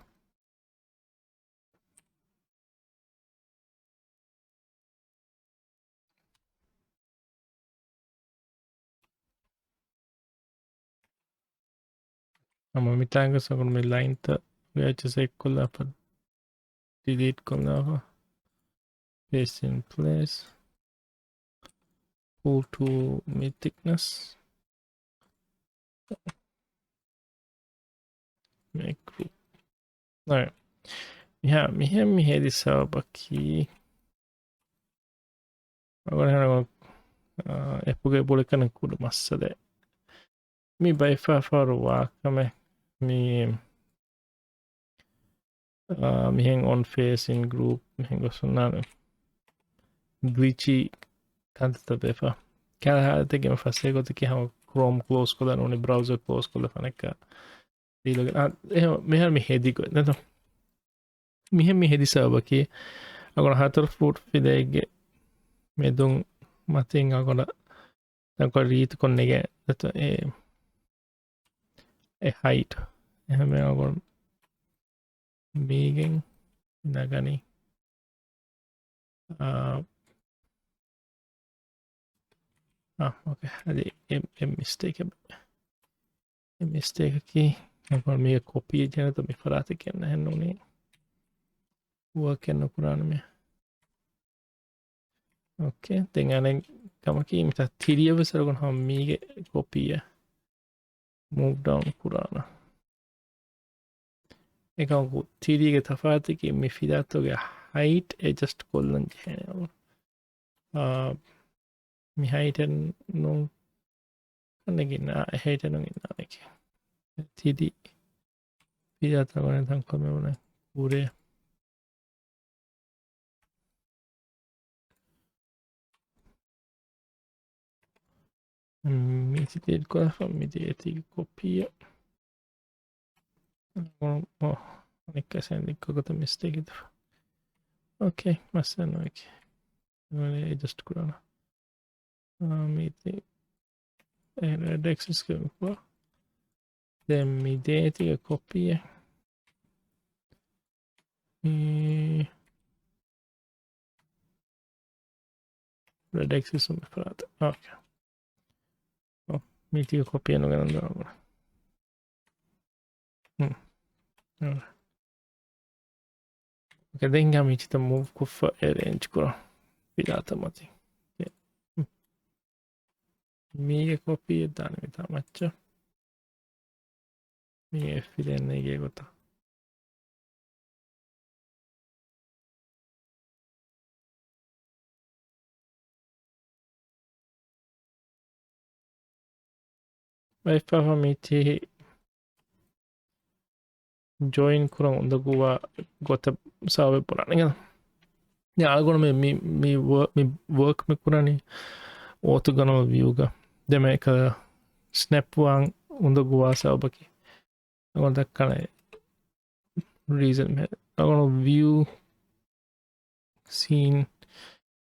ހަމަ މިތާނގަ ސަގުން މި ލައިންތައް ވެއްޖެ ސެކް ކޮށްލާފަ. ޑިލީޓް ކޮށްލާފަ. ޕޭސްޓް އިން ޕްލޭސް. ޕޫލް ޓޫ މި ތިކްނަސް. މޭކް ގްރޫޕް. އައި. މިހާ، މިހެން މި ހެދި ސަބަބަކީ، އަޅުގަނޑު ހަނަ، އާ، އެޕުގެ ބުޅެކަން ކުޑަ މައްސަލައެއް. މި ބައިފާފާރު ވާކަމެއް މި، އާ، މިހެން އޮން ފޭސް އިން ގްރޫޕް މިހެން ގޮސް ހުންނާނެ. ގްލިޗީ ކަންތައްތައް ވެފަ. ކަހަލަ ހާލަތެއްގެ މި ފަސޭހަ ގޮތަކީ ހަމަ ކްރޯމް ކްލޯސް ކޮށްލާ ނޫނީ ބްރައުޒަރ ކްލޯސް ކޮށްލާ ފަނެއްކާ ދީލަގެން. އާ، އެހެން މިހާރު މި ހެދި ގޮތް ނަތަ؟ މިހެން މި ހެދި ސަބަބަކީ، އަޅުގަނޑު ހަތަރު ފޫޓް ފިލައެއްގެ މެދުން މަތިން އަޅުގަނޑަށް ތަންކޮޅެއް ރީތިކޮށް ނެގޭ އެ، އެ ހައިޓް. އެހެންވެ އަޅުގަނޑު މީގެން ނަގަނީ. އާ، އާ، އޯކޭ. އަދި އެ، އެ މިސްޓޭކް އެބަ. އެ މިސްޓޭކަކީ އަޅުގަނޑު މީގެ ކޮޕީއެއް ޖެހޭނެތޯ މި ފަރާތެއް ގެންނަ ހެން ނޫނީ. ވޯކެއް ނުކުރާނަމޭ. އޯކޭ. ދެން އަނެއް ކަމަކީ މިތާ ތިރިއަށް ވެސް އަޅުގަނޑު ހަމަ މީގެ ކޮޕީއެއް މޫވް ޑައުން ކުރާނަ. އެކަމަކު ތިރީގެ ތަފާތަކީ މި ފިލާތަކުގެ ހައިޓް އެޑްޖަސްޓް ކޮށްލަން ޖެހޭނެ. އާ، މި ހައިޓެއް ނޫން ނެގިން، އާ، ހައިޓެއް ނުގިންނާނެކޭ. ތިރީ ފިލާތައް ވަނީ ތަންކޮޅެއް ބުނެ ކުރޭ. މީތި ޑިލީޓް ކުރާފަ މި ދޭތީގެ ކޮޕީއެއް. އަނެއްކާ ސެންޑް ކޮށް ގޮތަށް މިސްޓޭކް ހިތުފަ. އޯކޭ، މައްސަލަ ނުވެކި. އެޑްޖަސްޓް ކުރާނަ. މީތި ރެޑް އެކްސިސް ކުރާ. ދެން މި ދޭތީގެ ކޮޕީއެއް. މީ ރެޑް އެކްސިސް މި ފަރާތަށް. އޯކޭ. މީތީގެ ކޮޕީއެއް ނުގެނަން ދާނަމަ. އޯކޭ، ދެން މީތިތައް މޫވް ކޮށްފަ އެރޭންޖް ކުރަން ފިލާތައް މަތިން. މީގެ ކޮޕީއެއް ދާނެ މިތާ މައްޗަށް. މީ އެ ފިލެއް ނެގޭ ގޮތަށް. ވައިފާފަ މީތި ޖޮއިން ކުރަން އުނދަގޫވާ ގޮތަށް ސަބަބެއް ބުނާނެ. އަޅުގަނޑު މި، މި، މި ވަ-، މި ވަރކް މި ކުރަނީ އޯތުގަނަލް ވިއުގަ. ދެމެ ސްނެޕް ވާން އުނދަގޫވާ ސަބަބަކީ އަޅުގަނޑު ދައްކާނެ ރީޒަން މެ. އަޅުގަނޑު ވިއު ސީން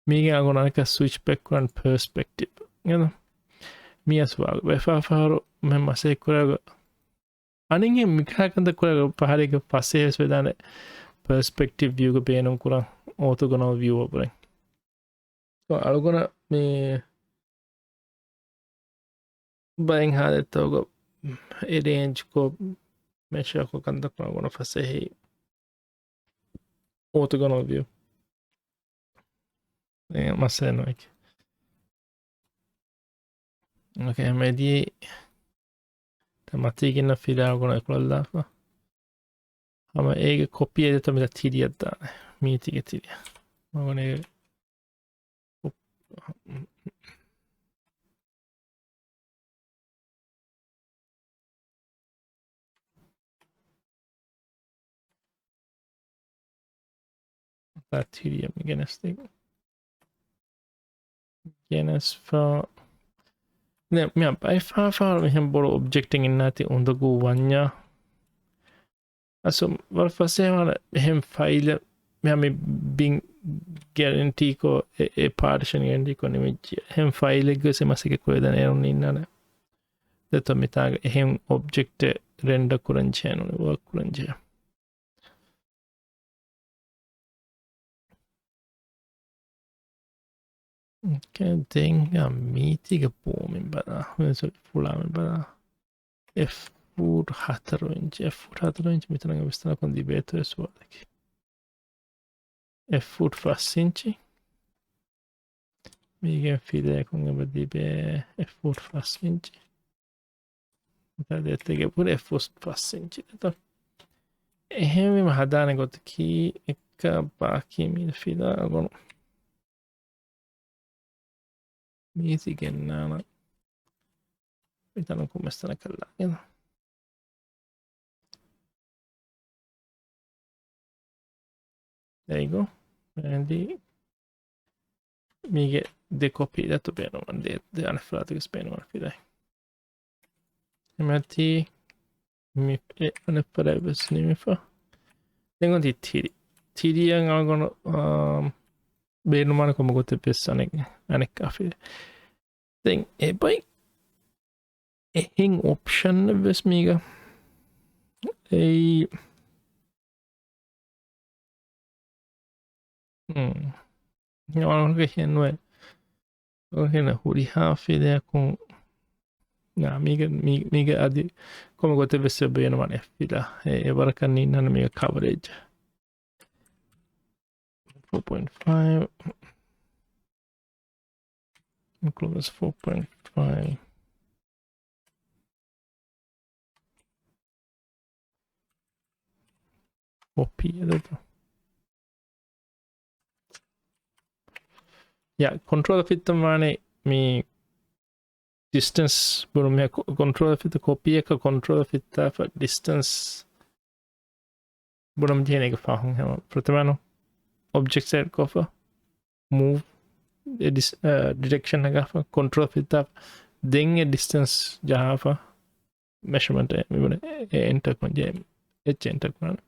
މީގެ އަޅުގަނޑު އަނެއްކާ ސްވިޗް ބެކް ކުރަން ޕަރސްޕެކްޓިވް. އެނގޭތަ؟ މިއަސް ވާގޮތް ވެފާފަހަރު މެ މަސޭ ކުރާގޮ އަނެއް މިކަހަކަންތަ ކުރާގޮ ފަހަރެއްގެ ފަސޭހަވެސް ވެދާނެ ޕަރސްޕެކްޓިވް ވިއުގަ ބޭނުން ކުރަން އޯތުގަނަލް ވިއުއަށް ވުރެ. ސޯ އަޅުގަނޑަށް މި ބައެއް ހާލަތްތަކުގަ އެރޭންޖް ކޮށް، މެޝަރ ކޮށް ކަންތައް ކުރަން ގުނަ ފަސޭހައި އޯތުގަނަލް ވިއު. އެ މައްސަލަ ނުވެކި. އޯކޭ، މެދި މަތީގެންނަ ފިލާ ގުނަ އެކުލަށްލާފަ. ހަމަ އޭގެ ކޮޕީ އެދެތަ މިތަ ތިރިއަށް ދާނެ. މީތިގެ ތިރިއަށް. މަގުނޭ ތިރިއަށް މި ގެނެސްދިން. ގެނެސްފަ. ނެ، މި ބައިފާފާ މިހެން ބޮޑު އޮބްޖެކްޓެއް އިންނާތި އުނދަގޫ ވަންޏާ. އަސު ވަރަށް ފަސޭހަވާނެ އެހެން ފައިލެއް މި ބިން ގެރެންޓީކޮށް، އެ، އެ ޕާޓިޝަން ގެރެންޓީކޮށް ނިމިއްޖެ. އެހެން ފައިލެއްގަ ވެސް މަސައްކަތް ކުރެވިދާނެ އޭރުން އިންނާނެ. ދެތޯ މިތާގަ އެހެން އޮބްޖެކްޓެއް ރެންޑަ ކުރަން ޖެހޭނުނެ، ވޯކް ކުރަން ޖެހޭ. އޯކޭ، ދެން މީތިގެ ބޯމިން ބަލާ، ސޮރީ، ފުޅާމިން ބަލާ. އެއް ފޫޓް ހަތަރު އިންޗި، އެއް ފޫޓް ހަތަރު އިންޗި މިތަނަށް ވިސްނާކޮށް ލިބޭތޯ އެ ސުވާލަކީ. އެއް ފޫޓް ފަސް އިންޗި. މީގެ ފިލައަކުން އެބަ ލިބޭ އެއް ފޫޓް ފަސް އިންޗި. ދެތެގެ ޕުރ އެއް ފޫޓް ފަސް އިންޗި. އެތަ؟ އެހެންވީމަ ހަދާނެ ގޮތަކީ އެއްކަ ބާކީ މީ ފިލާ ގޮނު. މީސި ގެންނާނަ. މިތަނަކު މެސްތަނަކަށް ލާގެން. ދެއިގޯ. އެނދި މީގެ ދެ ކޮޕީ ދަތު ބޭނުމަން ދޭ، ދެ އަނެއްފަރާތުގެސް ބޭނުމަން ފިލައި. އެމަތީ މި އެ އަނެއްފަރާތް ވެސް ނިމިފަ. ދެން އޮތީ ތިރި. ތިރިއަށް އަޅުގަނޑު، އާ، ބޭނުމާނެ ކޮންމެ ގޮތެއް ވެސް އަނެއް، އަނެއްކާ ފިލައި. ދެން އެބައި އެހެން އޮޕްޝަން ވެސް މީގަ. އެއީ، ހުން. އަޅުގަނޑުގެ ހެންވެ. އޮހެން ހުރިހާ ފިލައަކުން. ނާ، މީގެ، މީ، މީގެ އަދި ކޮންމެ ގޮތެއް ވެސް ބޭނުމާނެ ފިލާ. އެ، އެ ވަރަކަށް ނީންނާނެ މީގެ ކަވަރޭޖް. ފޯ ޕޮއިންޓް ފައިވް. ކްލޯޒް ފޯ ޕޮއިންޓް ފައިވް. ކޮޕީ އެދަތު. ޔާ، ކޮންޓްރޯލް ފިއްތަން ވާނެ މި ޑިސްޓެންސް ބުނުމެ ކޮ-، ކޮންޓްރޯލް ފިއްތަ ކޮޕީއަކަށް ކޮންޓްރޯލް ފިއްތާފަ ޑިސްޓެންސް ބުނަމުން ޖެހޭނެ އޭގެ ފަހުން ހަމަ ފުރަތަމަ އޮބްޖެކްޓް ސެލެކްޓް ކޮށްފަ މޫވް އެ ޑިސް-، އަ، ޑިރެކްޝަން ނަގާފަ ކޮންޓްރޯލް ފިއްތާ ދެން އެ ޑިސްޓެންސް ޖަހާފަ މެޝަމަންޓް މިބުނެ އެ އެންޓަރ ކުރަން ޖެހޭ. އެއްޗެއް އެންޓަރ ކުރާނެ.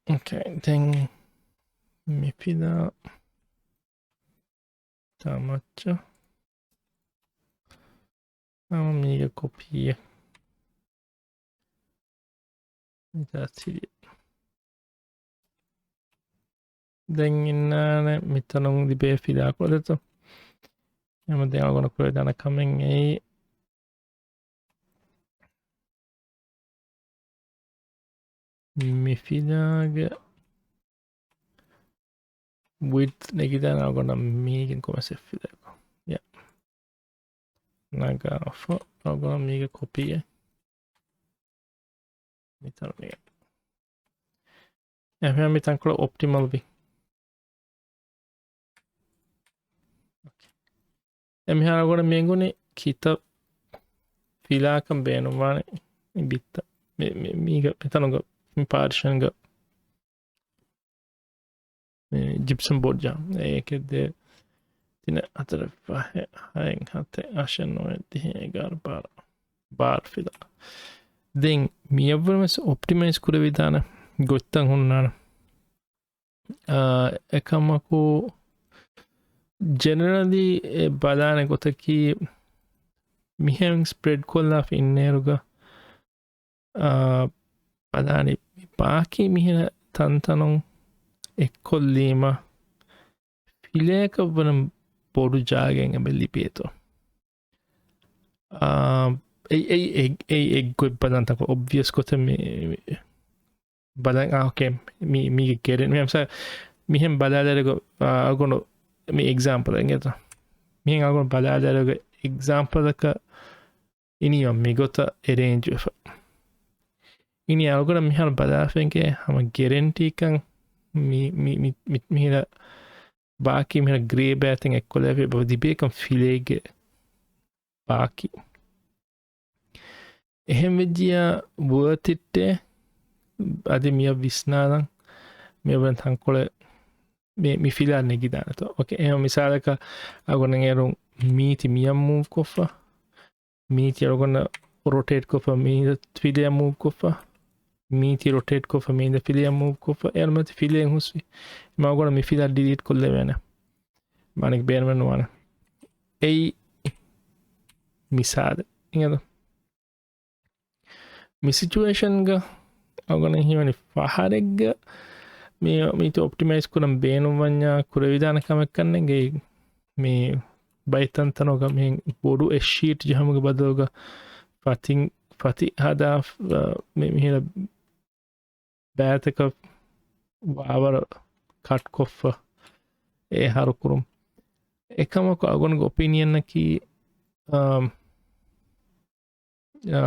އޯކޭ، ދެން މި ފިލާ ތާ މައްޗަށް. ހަމަ މީގެ ކޮޕީއެއް. މިތާ ސިރި. ދެން އިންނާނެ މިތަނުން ލިބޭ ފިލާކޮޅެއްތޯ. ހަމަ ދެން އަޅުގަނޑު ކުރެވިދާނެ ކަމެއް އެއީ. މި ފިލާގެ ވިޑްތް ނެގިދާނެ އަޅުގަނޑަށް މީގެން ކޮމެސް އެއް ފިލާކޮ. ޔާ. ނަގާފަ އަޅުގަނޑަށް މީގެ ކޮޕީއެއް. މިތަނުން މި. އެހެން މި ތަންކޮޅެއް އޮޕްޓިމަލް ވި. އެމިހާރު އަޅުގަނޑަށް މި އެނގުނީ ކިތައް ފިލާކަން ބޭނުންވާނެ މި ބިއްތަ. މި، މި، މީގަ، މިތަނުގަ، މި ޕާޓިޝަންގަ. މި ޖިޕްސަމް ބޯޑް ޖަހަން. އެއް، އެކެއް، ދޭއް، ތިނެއް، ހަތަރެއް، ފަހެއް، ހައެއް، ހަތެއް، އަށެއް، ނުވައެއް، ދިހައެއް، އެގާރަ، ބާރަ. ބާރަ ފިލާ. ދެން މިއަށްވުރެ ވެސް އޮޕްޓިމައިޒް ކުރެވިދާނެ ގޮތްތައް ހުންނާނެ. އާ، އެކަމަކު ޖެނެރަލީ އެ ބަލާނެ ގޮތަކީ މިހެން ސްޕްރެޑް ކޮށްލާފަ އިންނޭރުގަ، އާ، ބަލާނީ ބާކީ މިހިރަ ތަންތަނުން އެއްކޮށްލީމަ ފިލައަކަށް ވަރަށް ބޮޑު ޖާގައެއް އެބަ ލިބޭތޯ. އާ، އެއް، އެއް، އެއް، އެއް، އެއް ގޮތް ބަލަންތަކު އޮބްވިއަސް ގޮތެއް މި، މި ބަލަން، އާ، އޯކޭ، މި، މީގެ ގެރެން، މި މިސާ، މިހެން ބަލާލެރިގޮ، އާ، އަޅުގަނޑު މި އެގްޒާމްޕަލް އެނގޭތަ؟ މިހެން އަޅުގަނޑު ބަލާލެރިގޮ އެގްޒާމްޕަލަކަށް އިނީ މިގޮތަށް އެރޭންޖް ވެފަ. އިނީ އަޅުގަނޑަށް މިހާރު ބަލާފައިގެ ހަމަ ގެރެންޓީކަން މި، މި، މި، މި، މިހިރަ ބާކީ މިހިރަ ގްރޭ ބައިތިން އެއްކޮލެވި ބަ ލިބޭކަން ފިލޭގެ ބާކީ. އެހެން ވެއްޖިޔާ ވާތިއްޓޭ އަދި މިއަށް ވިސްނާލަން މިއަށް ވަން ތަންކޮޅެއް މި، މި ފިލާ ނެގިދާނެތޯ. އޯކޭ، އެހެން މިސާލަކަށް އަޅުގަނޑު އޭރުން މީތި މިއަށް މޫވް ކޮށްފަ. މީތި އަޅުގަނޑަށް ރޮޓޭޓް ކޮށްފަ މީދަ ފިލެއަށް މޫވް ކޮށްފަ. މީތި ރޮޓޭޓް ކޮށްފަ މީދަ ފިލެއަށް މޫވް ކޮށްފަ. އޭރު މަތި ފިލެއެއް ހުސްވި. މަ އަޅުގަނޑަށް މި ފިލާ ޑިލީޓް ކޮށްލެވޭނެ. މާނައަކީ ބޭނުމެއް ނުވާނެ. އެއީ މިސާލެއް. އިނގޭތަ؟ މި ސިޗުއޭޝަންގަ އަޅުގަނޑަށް ހީވަނީ ފަހަރެއްގަ މި، މީތި އޮޕްޓިމައިޒް ކުރަން ބޭނުންވަންޏާ ކުރެވިދާނެ ކަމެއްކަންނޭނގެ. މި ބައިތަންތަނުގަ މިހެން ބޮޑު އެއް ޝީޓް ޖަހުމުގެ ބަދަލުގަ ފަތި، ފަތި ހަދާ، މި، މިހިރަ ބައިތަކަށް ވާވަރަށް ކަޓްކޮށްފަ އެ ހަރުކުރުން. އެކަމަކު އަޅުގަނޑުގެ އޮޕީނިއަނަކީ، އާ، އާ،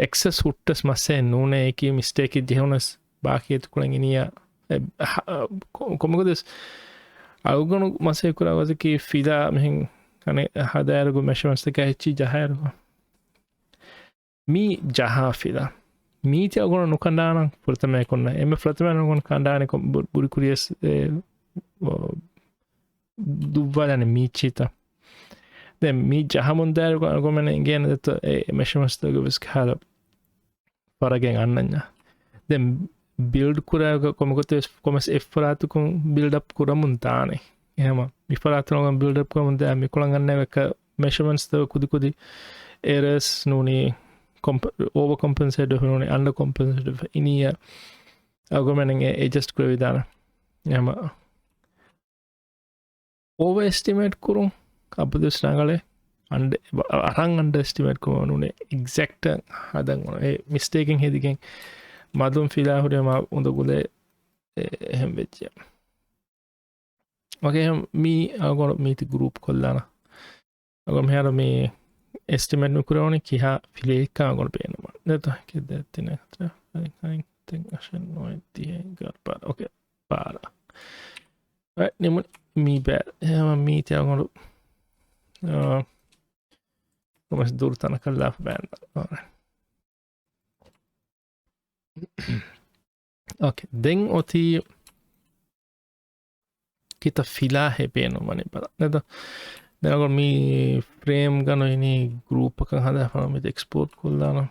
އެކްސެސް ހުއްޓަސް މައްސައެއް ނޫނޭ. އެކި މިސްޓޭކެއް ޖެހުނަސް ބާކީ އެތުކުޅަން އިނިޔާ، އެ، ހަ-، ކޮ-، ކޮމިކޮދެސް އަޅުގަނޑު މަސައްކަތް ކުރާ ގޮތަކީ ފިލާ މިހެން އަނެއް ހަދާއިރުގެ މެޝަރމަންޓްސްތަކާ އެއްޗި ޖަހާއިރު. މީ ޖަހާ ފިލާ. މީތި އަޅުގަނޑު ނުކަނޑާނަން ފުރަތަމަޔަކުންނަށް. އެންމެ ފުރަތަމަޔަކުން ކަނޑާނެ ކޮ-، ބު-، ބުރި ކުރިޔަސް، އެ، އޮ، ދުއްވާލާނެ މީޗީތަ. ދެން މީ ޖަހަމުން ދާއިރު އަޅުގަނޑުމެން އެނގޭނެ ދެއްތޯ އެ މެޝަރމަންޓްސްތަކުގެ ވެސް ކަހަލަ ފަރަގެއް އަންނަންޏާ. ދެން ބިލްޑް ކުރާ ކޮ-، ކޮމިކޮތެ ވެސް ކޮމެސް އެއްފަރާތަކުން ބިލްޑް އަޕް ކުރަމުން ދާނެ. އެހެމަ މިފަރާތުން ބިލްޑް އަޕް ކުރަމުން ދާ މިކޮޅަށް އަންނަ އެކަ މެޝަރމަންޓްސް ތައް ކުދި ކުދި އެރަރސް ނޫނީ، ކޮމްޕ-، އޯވަ ކޮމްޕެންސޭޓް ވެފަ ނޫނީ، އަންޑަ ކޮމްޕެންސޭޓް ވެފަ އިނިއްޔާ އަޅުގަނޑުމެން އެ އެޑްޖަސްޓް ކުރެވިދާނެ. އެހެމަ އޯވަ އެސްޓިމޭޓް ކުރުން އަބަދުވެސް ރަނގަޅޭ. އަންޑަ-، އަ-، އަ-، އަރަން އަންޑަ އެސްޓިމޭޓް ކުރުމަށް ނޫނޭ. އެގްޒެކްޓަށް ހަދަން އޮން. އެ މިސްޓޭކެއް ހެދިގެން މަދުން ފިލާ ހުރީ މާ އުނދަގުލޭ އެ-، އެހެން ވެއްޖެ. އޯކޭ، އެހެން މީ އަޅުގަނޑު މީތި ގްރޫޕް ކޮށްލާނަ. އަޅުގަނޑު މިހާރު މި އެސްޓިމޭޓް މި ކުރެވުނީ ކިހާ ފިލެއްކަން އަޅުގަނޑު ބޭނުންވާނެ. ދެއްތޯ؟ އެކެއް ދެ ތިނެއް ހަތަރެއް ހަތެއް ހަތެއް އަށެއް ނުވައެއް ދިހައެއް އެގާރަ ބާރަ. އޯކޭ، ބާރަ. ރައިޓް، ނިމުނީ މީ ބައި. އެހެން މީތި އަޅުގަނޑު، އާ، ކޮމެސް ދުރު ތަނަކަށް ލާފަ ބައިން. އޯކޭ، ދެން އޮތީ ކިތައް ފިލާހޭ ބޭނުންވަނީ ބަލަން. ނެތަ؟ ދެން އަޅުގަނޑު މި ފްރޭމް ގަނޑު އިނީ ގްރޫޕަކަށް ހަދާފަ މި އެކްސްޕޯޓް ކޮށްލާނަން.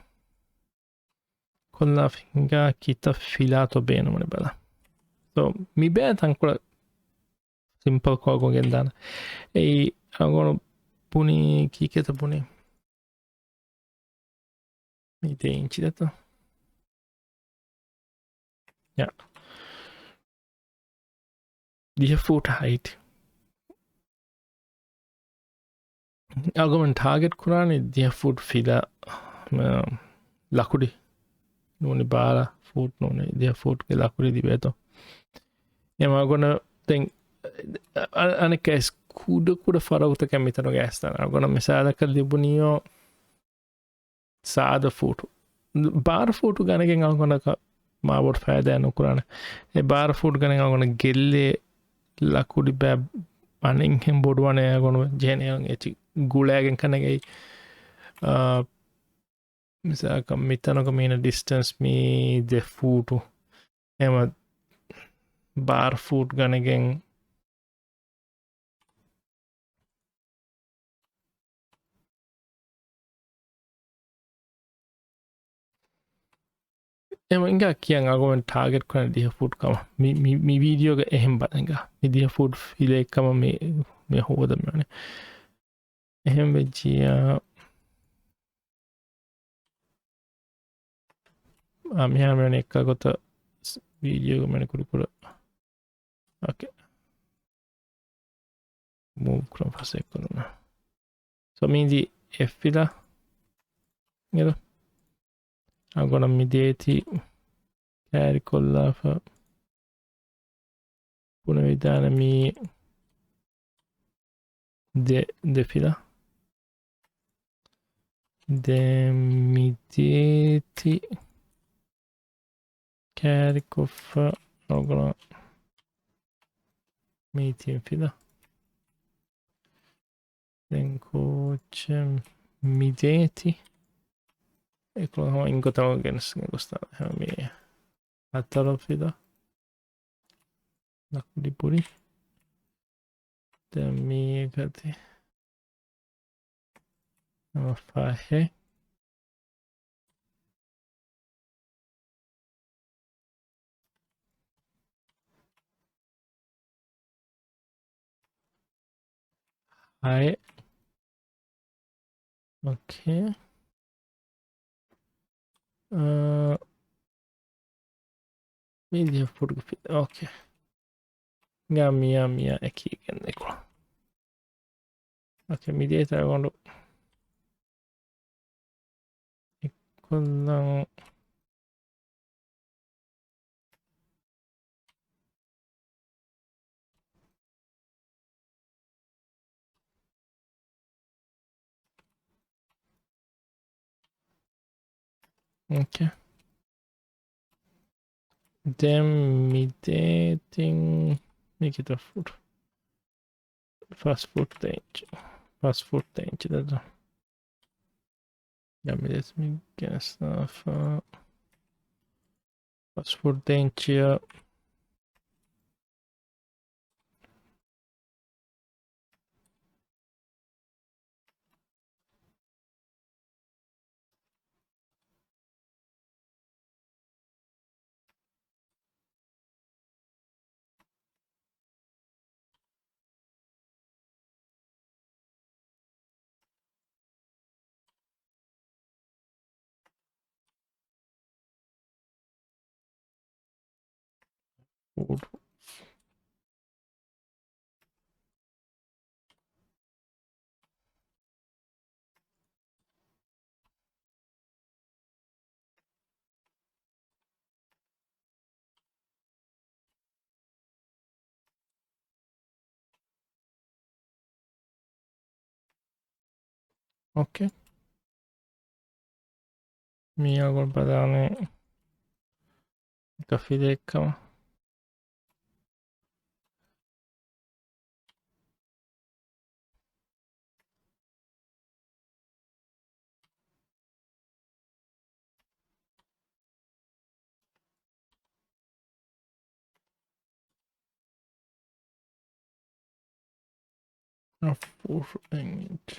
ކޮށްލާފަ ހިނގާ ކިތައް ފިލާތޯ ބޭނުންވަނީ ބަލަން. ސޯ، މި ބޭ ތަންކޮޅެއް ސިމްޕަލް ކޮށް ގެންދާނަން. އެއީ އަޅުގަނޑު ބުނީ ކީކޭތަ ބުނީ؟ މި ދެ އިންޗި ދަތު. ޔާ. ދިހަ ފޫޓް ހައިޓް. އަޅުގަނޑު ޓާގެޓް ކުރާނީ ދިހަ ފޫޓް ފިލާ، މަ، ލަކުޑި. ނޫނީ ބާރަ ފޫޓް ނޫނީ ދިހަ ފޫޓްގެ ލަކުޑި ލިބޭތޯ. އެމަ އަޅުގަނޑު ދެން އަ-، އަނެއްކާ އިސް ކުޑަ ކުޑަ ފަރަގުތަކެއް މިތަނުގަ އައިސްދާނެ. އަޅުގަނޑު މިސާލަކަށް ލިބުނީޔޯ ސާދަ ފޫޓު. ބާރަ ފޫޓު ގަނެގެން އަޅުގަނޑަކަށް މާބޮޑު ފައިދާއެއް ނުކުރާނެ. އެ ބާރަ ފޫޓު ގަނެގެން އަޅުގަނޑަށް ގެއްލޭ ލަކުޑި ބައި އަނެއްހެން ބޮޑުވާނެ އަޅުގަނޑު ޖެހެނީ އެއްޗި ގުޅައިގެން ކަނެގެ. އާ، މިސާލަކަށް މިތަނުގަ މީނަ ޑިސްޓެންސް މީ ދެ ފޫޓު. އެމަ ބާރަ ފޫޓް ގަނެގެން އެމަ އިނގާ ކިޔަން އަގުމެން ޓާގެޓް ކުރަން ދިހަ ފޫޓް ކަމަށް. މި، މި، މި ވީޑިއޯގަ އެހެން ބަލަނގާ. މި ދިހަ ފޫޓް ފިލެއް ކަމަށް މި، މި ހޯދަމާނެ. އެހެން ވެއްޖިޔާ. އާ، މިހާރު މިވަނީ އެއްކާ ގޮތަށް ވީޑިއޯގަ މެނު ކުރު ކުރަ. އޯކޭ. މޫވް ކުރަން ފަސޭ ކުރުން. ސޯ މީދީ އެއް ފިލާ. އިނގޭތޯ؟ އަގޮނަށް މި ދޭތި ކާރި ކޮށްލާފަ. ބުނެވިދާނެ މީ ދެ، ދެ ފިލާ. ދެން މި ދޭތި ކާރިކޮށްފަ އަގޮނަށް މީ ތިން ފިލާ. ދެން ކޯޗެއް މި ދޭތި. އެކޮޅަށް ހަމަ އިންކޮތަޅު ގެނެސްގެން ގޮސްތާ ހަމަ މި ހަތަރު ފިލާ. ލަކުޑި ބުރި. ދެން މީ އެކަތި. ނަމަ ފަހެ. ހައެއް. އޯކޭ. އާ، މީ ދިހަ ފޫޓްގެ ފިލާ. އޯކޭ. ގާ މިޔާ މިޔާ އެކީގެން ދެކޮޅަށް. އޯކޭ، މި ދޭތާ ގޮނޑު. އެއްކޮށްލަން. އޯކޭ. ދެން މި ދޭތިން މި ކިތައް ފޫޓް؟ ފަސް ފޫޓް ދެ އިންޗި. ފަސް ފޫޓް ދެ އިންޗި ދަތު. ދެން މި ދޭތި މި ގެނެސްލާފަ. ފަސް ފޫޓް ދެ އިންޗިއަށް. އޯކޭ. މިއަގު ބަލާނެ ކަފިލެއްކަމަށް. އަފޫޓް އެއް އިންޗް.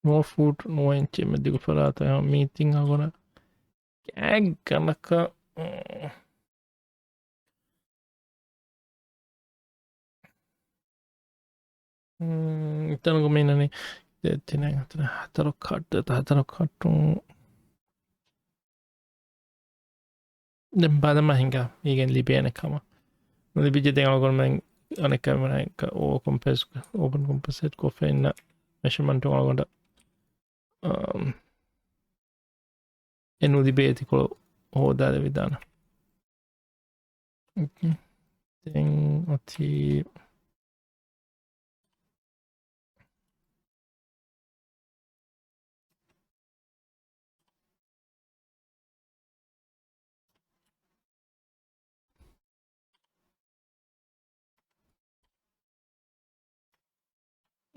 ނުވަ ފޫޓް ނުވަ އިންޗި އެންމެ ދިގު ފަރާތަށް މީތިން އަގުނަ ގާތް ގަނަކަށް، އު، އު، އިތަނުގަ މީނަނީ ދެ، ތިނެއް، ހަތަރު، ހަތަރު ކަޓް، ހަތަރު ކަޓުން. ދެން ބަލަމާ ހިނގާ މީގެން ލިބޭނެ ކަމަށް. ނުލިބިއްޖެ ދެން އަޅުގަނޑުމެން އަނެއްކާ މިނާ އެއްކަ އޯ ކޮމްޕެސް، އޯޕަން ކޮމްޕެސޭޓް ކޮށްފަ އިންނަ މެޝަމަންޓު އަޅުގަނޑަށް، އާ، އެ ނުލިބޭ އެތިކޮޅު ހޯދާލެވިދާނެ. ދެން އޮތީ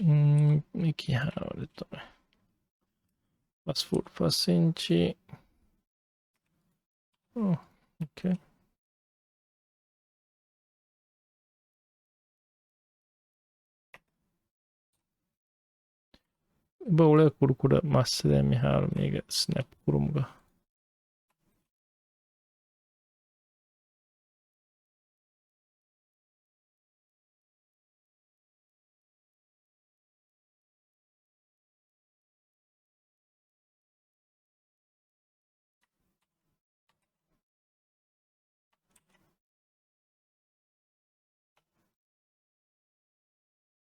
މް، މި ކިހާ ވަރެއްތޯ؟ ފަސް ފޫޓް ފަސް އިންޗި. އޯ، އޯކޭ. އެބަ އުޅޭ ކުޑަކުޑަ މައްސަލައެއް މިހާރު މީގަ ސްނެޕް ކުރުމުގަ.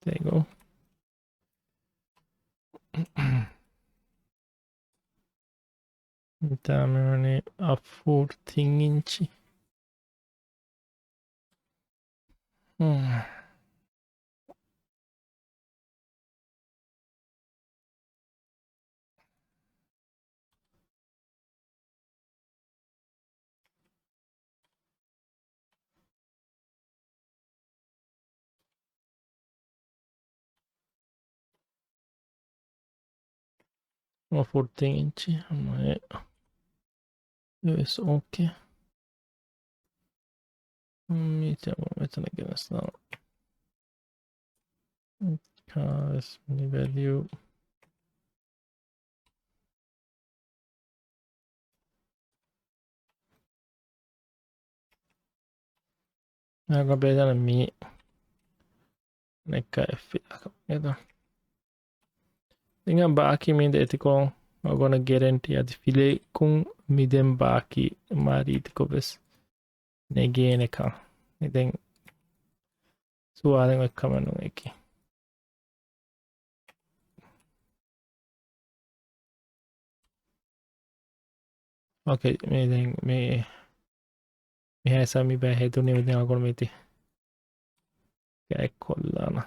There you go. މިތާ މިވަނީ އަށް ފޫޓް ތިން އިންޗި. ހުން. ފޯޓީން އިންޗި ހަމަ އެ. އެވެސް އޯކޭ. މީ ތަމަ މެތަނަށް ގެނެސްދާނަން. ކާވެސް މި ވެލިއު. އަގަ ބޭދާނަ މީ ނެއްކާ އެއް ފިލާކަށް އެދާ. ދެން ބާކީ މީދެ އެތިކޮޅު އަގުނަ ގެރެންޓީ އަދި ފިލައިކުން މިދެން ބާކީ މާ ރީތިކޮށް ވެސް ނެގޭނެކަން. ދެން ސުވާލެއް އޮތް ކަމެއް ނޫން އެކި. އޯކޭ، މި ދެން މި، މިހާ ހިސާބަށް މި ބައި ހެދުނީ މި ދެން އަގުން މިތި ގައި ކޮށްލާނަ.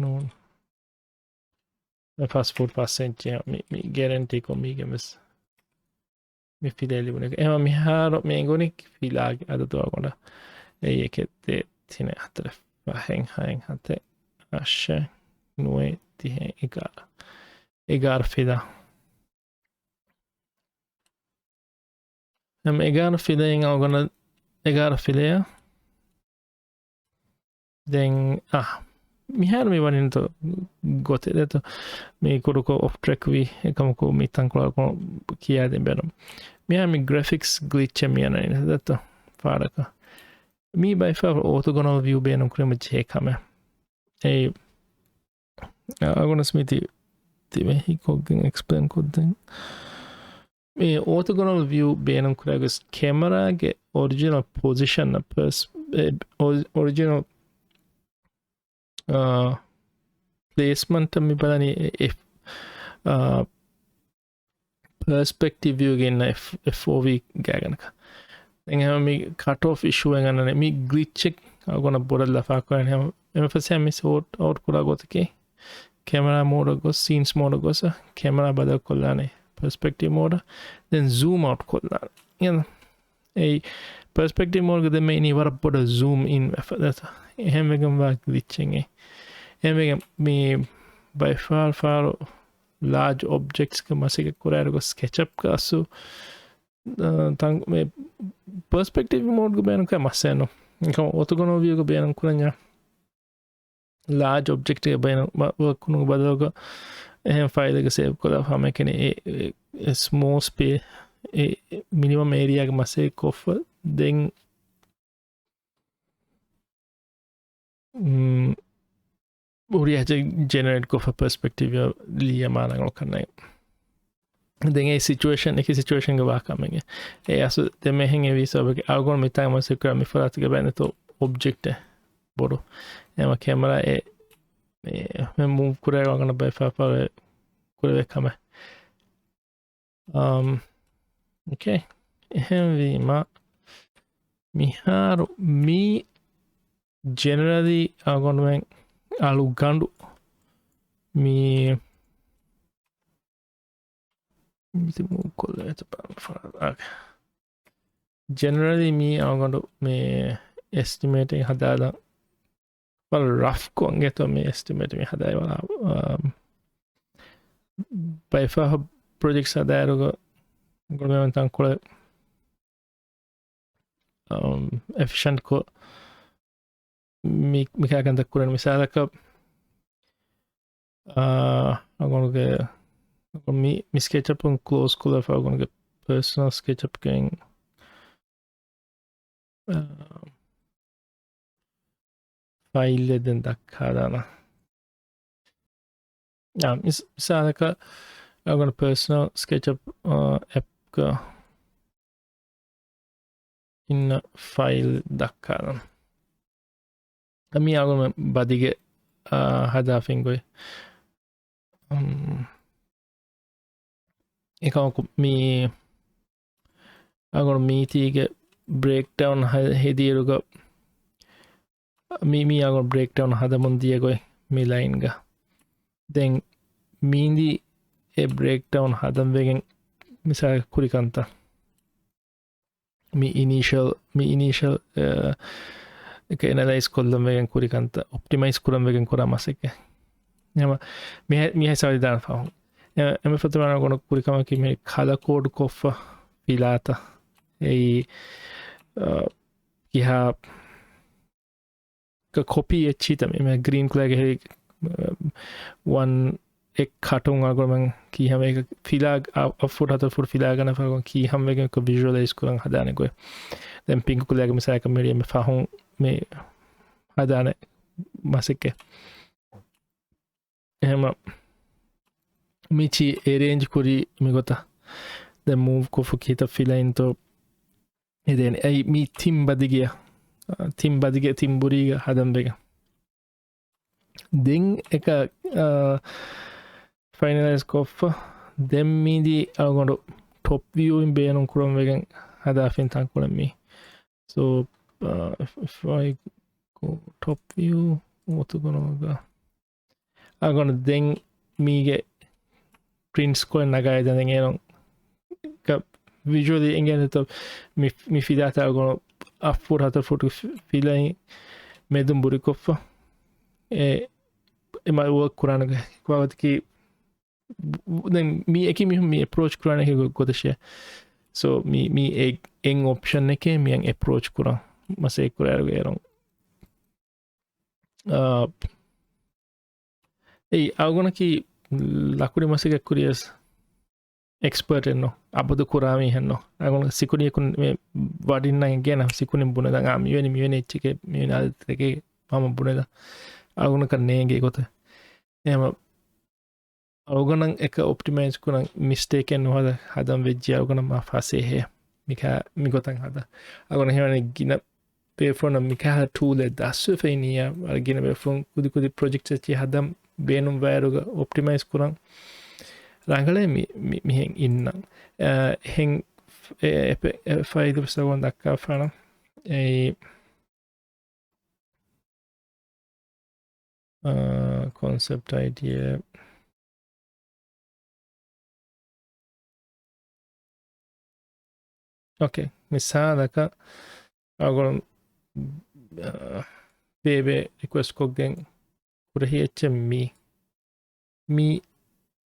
ނޫން. ފަސް ފޫޓް ފަސް އިންޗި މި، މި ގެރެންޓީ ކޮށް މީގެން ވެސް މި ފިލައެއް ލިބުނެ. އެހެން މިހާރު މި އެނގުނީ ފިލާގެ އަދަދު އަގުން. އެއީ އެކެއް ދޭއް ތިނެއް ހަތަރެއް ފަހެއް ހައެއް ހަތެއް އަށެއް ނުވައެއް ދިހައެއް އެގާރަ. އެގާރަ ފިލާ. އެމް އެގާރަ ފިލައިން އަގުނަ އެގާރަ ފިލަޔަށް. ދެން، އާ، މިހާރު މި ވަނީ ނުތަ ގޮތެއް ދެތޯ. މި ކުޑަކޮށް އޮފް ޓްރެކް ވީ، އެކަމަކު މި ތަންކޮޅަކު ކިޔާ ދޭން ބޭނުން. މިހާރު މި ގްރެފިކްސް ގްލިޗް އެއް މި އަންނަނީ ދެތޯ ފާޑަކަށް. މީ ބައިފާ އޯތޮގޮނަލް ވިއު ބޭނުން ކުރީމަ ޖެހޭ ކަމެއް. އެއީ، އަގުނަސް މީތި ތިބެ ހިކޮށްގެން އެކްސްޕްލެއިން ކޮށްދެން. މި އޯތޮގޮނަލް ވިއު ބޭނުން ކުރާގޮސް ކެމެރާގެ އޮރިޖިނަލް ޕޮޒިޝަން އަށް ޕްލަސް، އެ، އޮ-، އޮރިޖިނަލް، އާ، ޕްލޭސްމަންޓަށް މި ބަލަނީ އެ، އެ، އާ، ޕަރސްޕެކްޓިވް ވިއުގެ އިންނަ އެފް، އެފްއޯވީ ގާތްގަނޑަކަށް. ދެން އެހެން މި ކަޓް އޮފް އިޝޫއެއް އަންނަނީ މި ގްލިޗެއް އަޅުގަނޑަށް ބޮޑަށް ލަފާކުރަނީ. އެހެން އެމަ ފަސޭހަ މި ސޯޓް އައުޓް ކުރާ ގޮތަކީ ކެމެރާ މޯޑަށް ގޮސް، ސީންސް މޯޑަށް ގޮސް، ކެމެރާ ބަދަލު ކޮށްލާނެ ޕަރސްޕެކްޓިވް މޯޑަށް، ދެން ޒޫމް އައުޓް ކޮށްލާނެ. އެ، އެއީ ޕަރސްޕެކްޓިވް މޯޑްގެ ދެމެ އިނީ ވަރަށް ބޮޑަށް ޒޫމް އިން ވެފަ ދެތަ. އެހެން ވެގެން ވާ ގްލިޗެއް އެ. އެހެން ވެގެން މި ބައި ފާރު ފާރު ލާޖް އޮބްޖެކްޓްސްގެ މަސައްކަތް ކުރާއިރު ގޮސް ސްކެޗްއަޕްގަ އަސްލު، އަ، ތަން-، މި ޕަރސްޕެކްޓިވް މޯޑްގެ ބޭނުންކަން މައްސަލައެއް ނޫން. އެކަމަ އޮތޮގަނޯ ވިއުގެ ބޭނުން ކުރަންޏާ ލާޖް އޮބްޖެކްޓެއް ބޭނުން ވަ-، ވަ-، ކުނު ބަދަލުގަ އެހެން ފައިލެއްގަ ސޭވް ކޮށްލާފަ ހަމައެކަނި އެ، އެ، އެ ސްމޯލް ސްޕޭ-، އެ މިނިމަމް އޭރިއާގެ މަސައްކަތް ކޮށްފަ ދެން މް، ހުރިހާ ޖެ-، ޖެނެރޭޓް ކޮށްފަ ޕަރސްޕެކްޓިވް ލިޔަމާ ރަނގަޅު ކަންނޭނގެ. ދެން އެ ސިޗުއޭޝަން، އެކި ސިޗުއޭޝަންގެ ވާ ކަމެއް. އެ އަސް ދެމެހެން އެވީ ސަބަބަކީ އަޅުގަނޑު މިތާނގަ މަސައްކަތް ކުރާ މި ފަރާތުގެ ބައިން އެތޯ އޮބްޖެކްޓެއް ބޮޑު. އެމަ ކެމެރާ އެ، އެ، މެ މޫވް ކުރޭ އަޅުގަނޑަށް ބައި ފާފާ ކުރެވޭ ކަމެއް. އަމް، އޯކޭ. އެހެންވީމަ، މިހާރު މީ ޖެނެރަލީ އަޅުގަނޑުމެން އަޅުގަނޑު މީ، މިތި މޫވް ކޮށްލަ އެތަ ޕާ-، އޯކޭ. ޖެނެރަލީ މީ އަޅުގަނޑު މި އެސްޓިމޭޓެއް ހަދާލަން ވަރަށް ރަފް ކޮށް އެތޯ މި އެސްޓިމޭޓް މި ހަދާއި ވަރަށް، އާ، ބައިފާހަ ޕްރޮޖެކްޓްސް ހަދާއިރުގަ ގުޅުމެވެން ތަންކޮޅެއް، އަމް، އެފިޝަންޓް ކޮށް މި، މިކާކަންތައް ކުރަން. މިސާލަކަށް، އާ، އަގޮނުގެ މި، މި ސްކެޗްއަޕުން ކްލޯޒް ކުލަފަ އަގޮނުގެ ޕާސަނަލް ސްކެޗްއަޕްގެ އާ، ފައިލްއެއް ދެން ދައްކާލާނަ. އާ، މިސް-، މިސާލަކަށް، އަގޮން ޕާސަނަލް ސްކެޗްއަޕް، އާ، އެޕްގަ އިންނަ ފައިލް ދައްކާލަން. މީ އަގޮން ބަދިގެ، އާ، ހަދާފިން ގޮތް. އަމް، އެކަމަކު މީ އަގޮން މީތީގެ ބްރޭކްޑައުން ހަ-، ހެދިއިރުގަ މީ، މީ އަގޮން ބްރޭކްޑައުން ހަދަމުން ދިޔަ ގޮތް މި ލައިންގަ. ދެން މީނދީ އެ ބްރޭކްޑައުން ހަދަން ވެގެން މިސާލަކަށް ކުރި ކަންތައް. މި އިނީޝަލް، މި އިނީޝަލް، އަ، އެކަ އެނަލައިޒް ކޮށްލަން ވެގެން ކުރި ކަންތައް، އޮޕްޓިމައިޒް ކުރަން ވެގެން ކުރާ މަސައްކަތް. އެމަ، މިހެ-، މިހެ ސަވާލު ދާނެ ފަހުން. އެ، އެމެ ފަތުމާ ގޮނޑު ކުރި ކަމަކީ މި ކަލަ ކޯޑް ކޮށްފަ ފިލާތައް. އެއީ، އަ، ކިހާ ކޮޕީ އެއްޗިތަ މި ގްރީން ކުލައިގެ ހެރި، އަ، ވަން އެއް ކަޓުން އަގޮމެން ކީހަމަ އެކަ ފިލާ އަ، އަށް ފުޓް ހަތަރު ފުޓް ފިލާގަނެ ފަހުން ކީހަމަ ވެގެން ވިޒުއަލައިޒް ކުރަން ހަދާނެ ގޮތް. ދެން ޕިންކު ކުލައިގެ މިސާލަކަށް މެރި އެމެ ފަހުން މި ހަދާނެ މަސައްކަތް. އެހެމަ މިޗި އެރޭންޖް ކުރީ މިގޮތަށް. ދެން މޫވް ކޮށްފަ ކިތައް ފިލައިންތޯ ހެދޭނެ. އެއީ މީ ތިން ބަދިގެ، ތިން ބަދިގެ ތިން ބުރީގަ ހަދަން ވެގެން. ދެން އެކަ، އާ، ފައިނަލައިޒް ކޮށްފަ. ދެން މީދީ އަޅުގަނޑު ޓޮޕް ވިއުއިން ބޭނުން ކުރަން ވެގެން ހަދާފިން ތަންކޮޅެއް މީ. ސޯ، އާ، އެފް އެފް އައި ޓޮޕް ވިއު އޮތުގަނޑުމުގަ. އަގޮން ދެން މީގެ ޕްރިންޓްސް ކޮޅެއް ނަގާއިދާ ދެން އޭރުން ވިޒުއަލީ އެނގޭނެތޯ މި، މި ފިލާތައް އަގޮން އަށް ފުޓް ހަތަރު ފުޓް ފި-، ފިލައިން މެދުން ބުރިކޮށްފަ. އެ، އެ މަ ވޯކް ކުރާނެ ގޮތަކީ ދެން މީ އެކި މީހުން މި އެޕްރޯޗް ކުރާނެ ގޮ-، ގޮތަށޭ. ސޯ މީ، މީ އެ-، އެއް އޮޕްޝަން އެކޭ މިއަށް އެޕްރޯޗް ކުރަން މަސައްކަތް ކުރާއިރު އޭރުން. އާ، އެއީ އަޅުގަނޑަކީ ލަކުޑި މަސައްކަތް ކުރިޔަސް އެކްސްޕަރޓެއް ނޫން. އަބަދު ކުރާ މީހެއް ނޫން. އަޅުގަނޑު ސިކުނޑިއަކުން މި ވަޑިންނަން އެނގޭނަ، ސިކުނޑިން ބުނެލަން، އާ، މިވެނި، މިވެނި އެއްޗެކޭ، މިވެނި އާދަތެކޭ ހަމަ ބުނެލަން. އަޅުގަނޑަކަށް ނޭނގޭ ގޮތެއް. އެހެމަ އަޅުގަނޑަށް އެކަ އޮޕްޓިމައިޒް ކުރަން މިސްޓޭކެއް ނުހަދާ ހަދަން ވެއްޖެ އަޅުގަނޑަށް މާ ފަސޭހަ. މިކާ، މިގޮތަށް ހަދާ. އަޅުގަނޑަށް ހީވަނީ ގިނަ ބޭފުޅުންނަށް މިކަހަލަ ޓޫލެއް ދަސްވެފައި ނިޔާ، ވަރަށް ގިނަ ބޭފުޅުން ކުދި ކުދި ޕްރޮޖެކްޓްސް އެއްޗެއް ހަދަން ބޭނުން ވާއިރުގަ އޮޕްޓިމައިޒް ކުރަން. ރަނގަޅޭ މި-، މި-، މިހެން އިންނަން. އާ، އެހެން އެ-، އެ-، އެ-، ފައިދު ސަގުން ދައްކާފާނަ. އެއީ، އާ، ކޮންސެޕްޓް އައިޑިއާ. އޯކޭ، މިސާލަކަށް އަޅުގަނޑު، އާ، ބޭބެ ރިކުއެސްޓް ކޮށްގެން ކުރެހި އެއްޗެއް މީ، މީ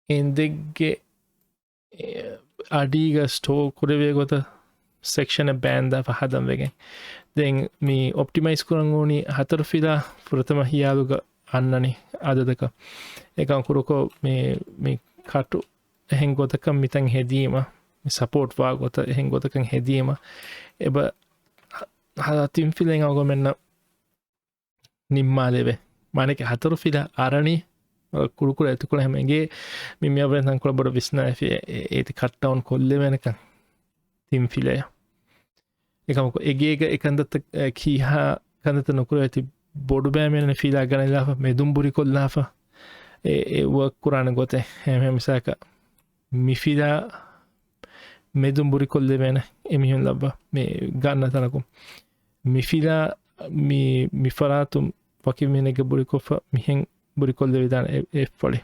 އެނދެއްގެ، އެ، އަޑީގަ ސްޓޯ ކުރެވޭ ގޮތަށް ސެކްޝަނެއް ބާންދާފަ ހަދަން ވެގެން. ދެން މި އޮޕްޓިމައިޒް ކުރަން އުޅުނީ ހަތަރު ފިލާ ފުރަތަމަ ހިޔާލުގަ އަންނަނީ އަދަދަކަށް. އެކަން ކުރުކޮށް މި، މި ކަޓު އެހެން ގޮތަކަށް މިތަން ހެދީމަ، މި ސަޕޯޓް ވާ ގޮތަށް އެހެން ގޮތަކަށް ހެދީމަ، އެބަ ހަ-، ހަ-، ތިން ފިލައިން އަޅުގަނޑުމެންނަށް ނިންމާލެވޭ. މާނައަކީ ހަތަރު ފިލާ އަރަނީ، ކުޅުކުޅަ އެތުކުޅަ ހަމަ އެނގޭ، މި މިއަށްވުރެން ތަންކޮޅެއް ބޮޑަށް ވިސްނާފި އެ-، އެ-، އޭތި ކަޓް ޑައުން ކޮށްލެވޭނެކަން ތިން ފިލަޔަށް. އެކަމަކު އެގޭގަ އެކަންތައްތައް، އެ، ކީހާ ކަންތައްތައް ނުކުރެވޭތީ ބޮޑު ބައިމީހުން ފިލާ ގަނެލާފަ، މެދުން ބުރިކޮށްލާފަ، އެ، އެ ވަރކް ކުރާނެ ގޮތެއް. ހަމަ މިސާލަކަށް މި ފިލާ މެދުން ބުރިކޮށްލެވޭނެ އެމީހުން ލައްވާ މި ގަންނަ ތަނަކުން. މި ފިލާ މި، މި ފަރާތުން ވަކި މީހެއްގެ ބުރިކޮށްފަ މިހެން ބުރިކޮށްލެވިދާނެ އެ، އެއްފަޅި.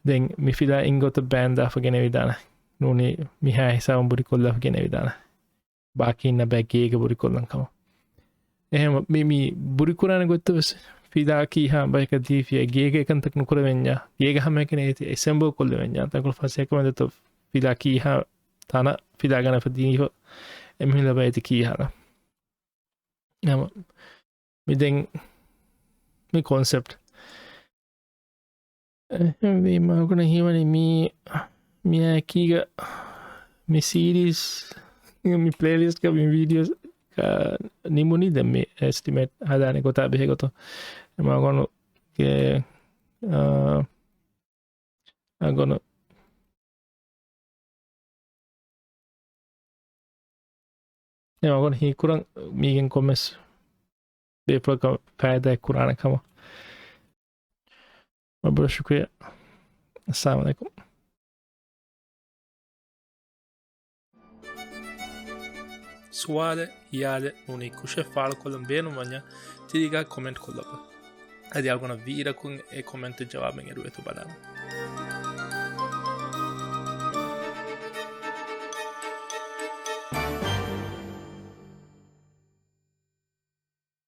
ދެން މި ފިލާ އިންގޮތަށް ބާންދާފަ ގެނެވިދާނެ. ނޫނީ މިހާ ހިސާބުން ބުރިކޮށްލާފަ ގެނެވިދާނެ. ބާކީންނަށް ބައި ގޭގަ ބުރިކޮށްލަން ކަމަށް. އެހެން މި، މި ބުރިކުރާނެ ގޮތްތައް ވެސް ފިލާ ކީހާ ބަޔަކަށް ދީފިޔާ ގޭގަ އެކަންތައް ނުކުރެވެންޏާ، ގޭގަ ހަމައެކަނި އޭތި އެސެމްބަލް ކޮށްލެވެންޏާ، ތަންކޮޅު ފަސޭހަކަމެއް ދެތޯ ފިލާ ކީހާ ތަނަށް ފިލާ ގަނެފަ ދީފަ އެމީހުން ލަބައި އޭތި ކީހާ. ހަމަ މި ދެން މި ކޮންސެޕްޓް. އެހެންވީމަ އަޅުގަނޑަށް ހީވަނީ މީ، މިއާ އެކީގަ މި ސީރީޒް، މި ޕްލޭލިސްޓްގަ މި ވީޑިއޯ ނިމުނީ ދެން މި އެސްޓިމޭޓް ހަދާނެ ގޮތާ ބެހޭ ގޮތުން. އެމަ އަޅުގަނޑުގެ، އާ، އަގޮނު. އެ މަގުން ހީކުރަން މީގެން ކޮންމެސް ބޭފުޅަކަށް ފައިދާއެއް ކުރާނެ ކަމަށް. ބޮޑަށް ޝުކުރިއްޔާ. އައްސަލާމު ޢަލައިކުމް. ސުވާލެއް، ހިޔާލެއް ނޫނީ ކުށެއް ފާޅުކޮށްލަން ބޭނުންވަންޏާ ތިރީގާ ކޮމެންޓް ކޮށްލައްވަ. އަދި އަޅުގަނޑަށް ވީއިރަކުން އެ ކޮމެންޓު ޖަވާބެއް އެރުވޭތޯ ބަލާނަން.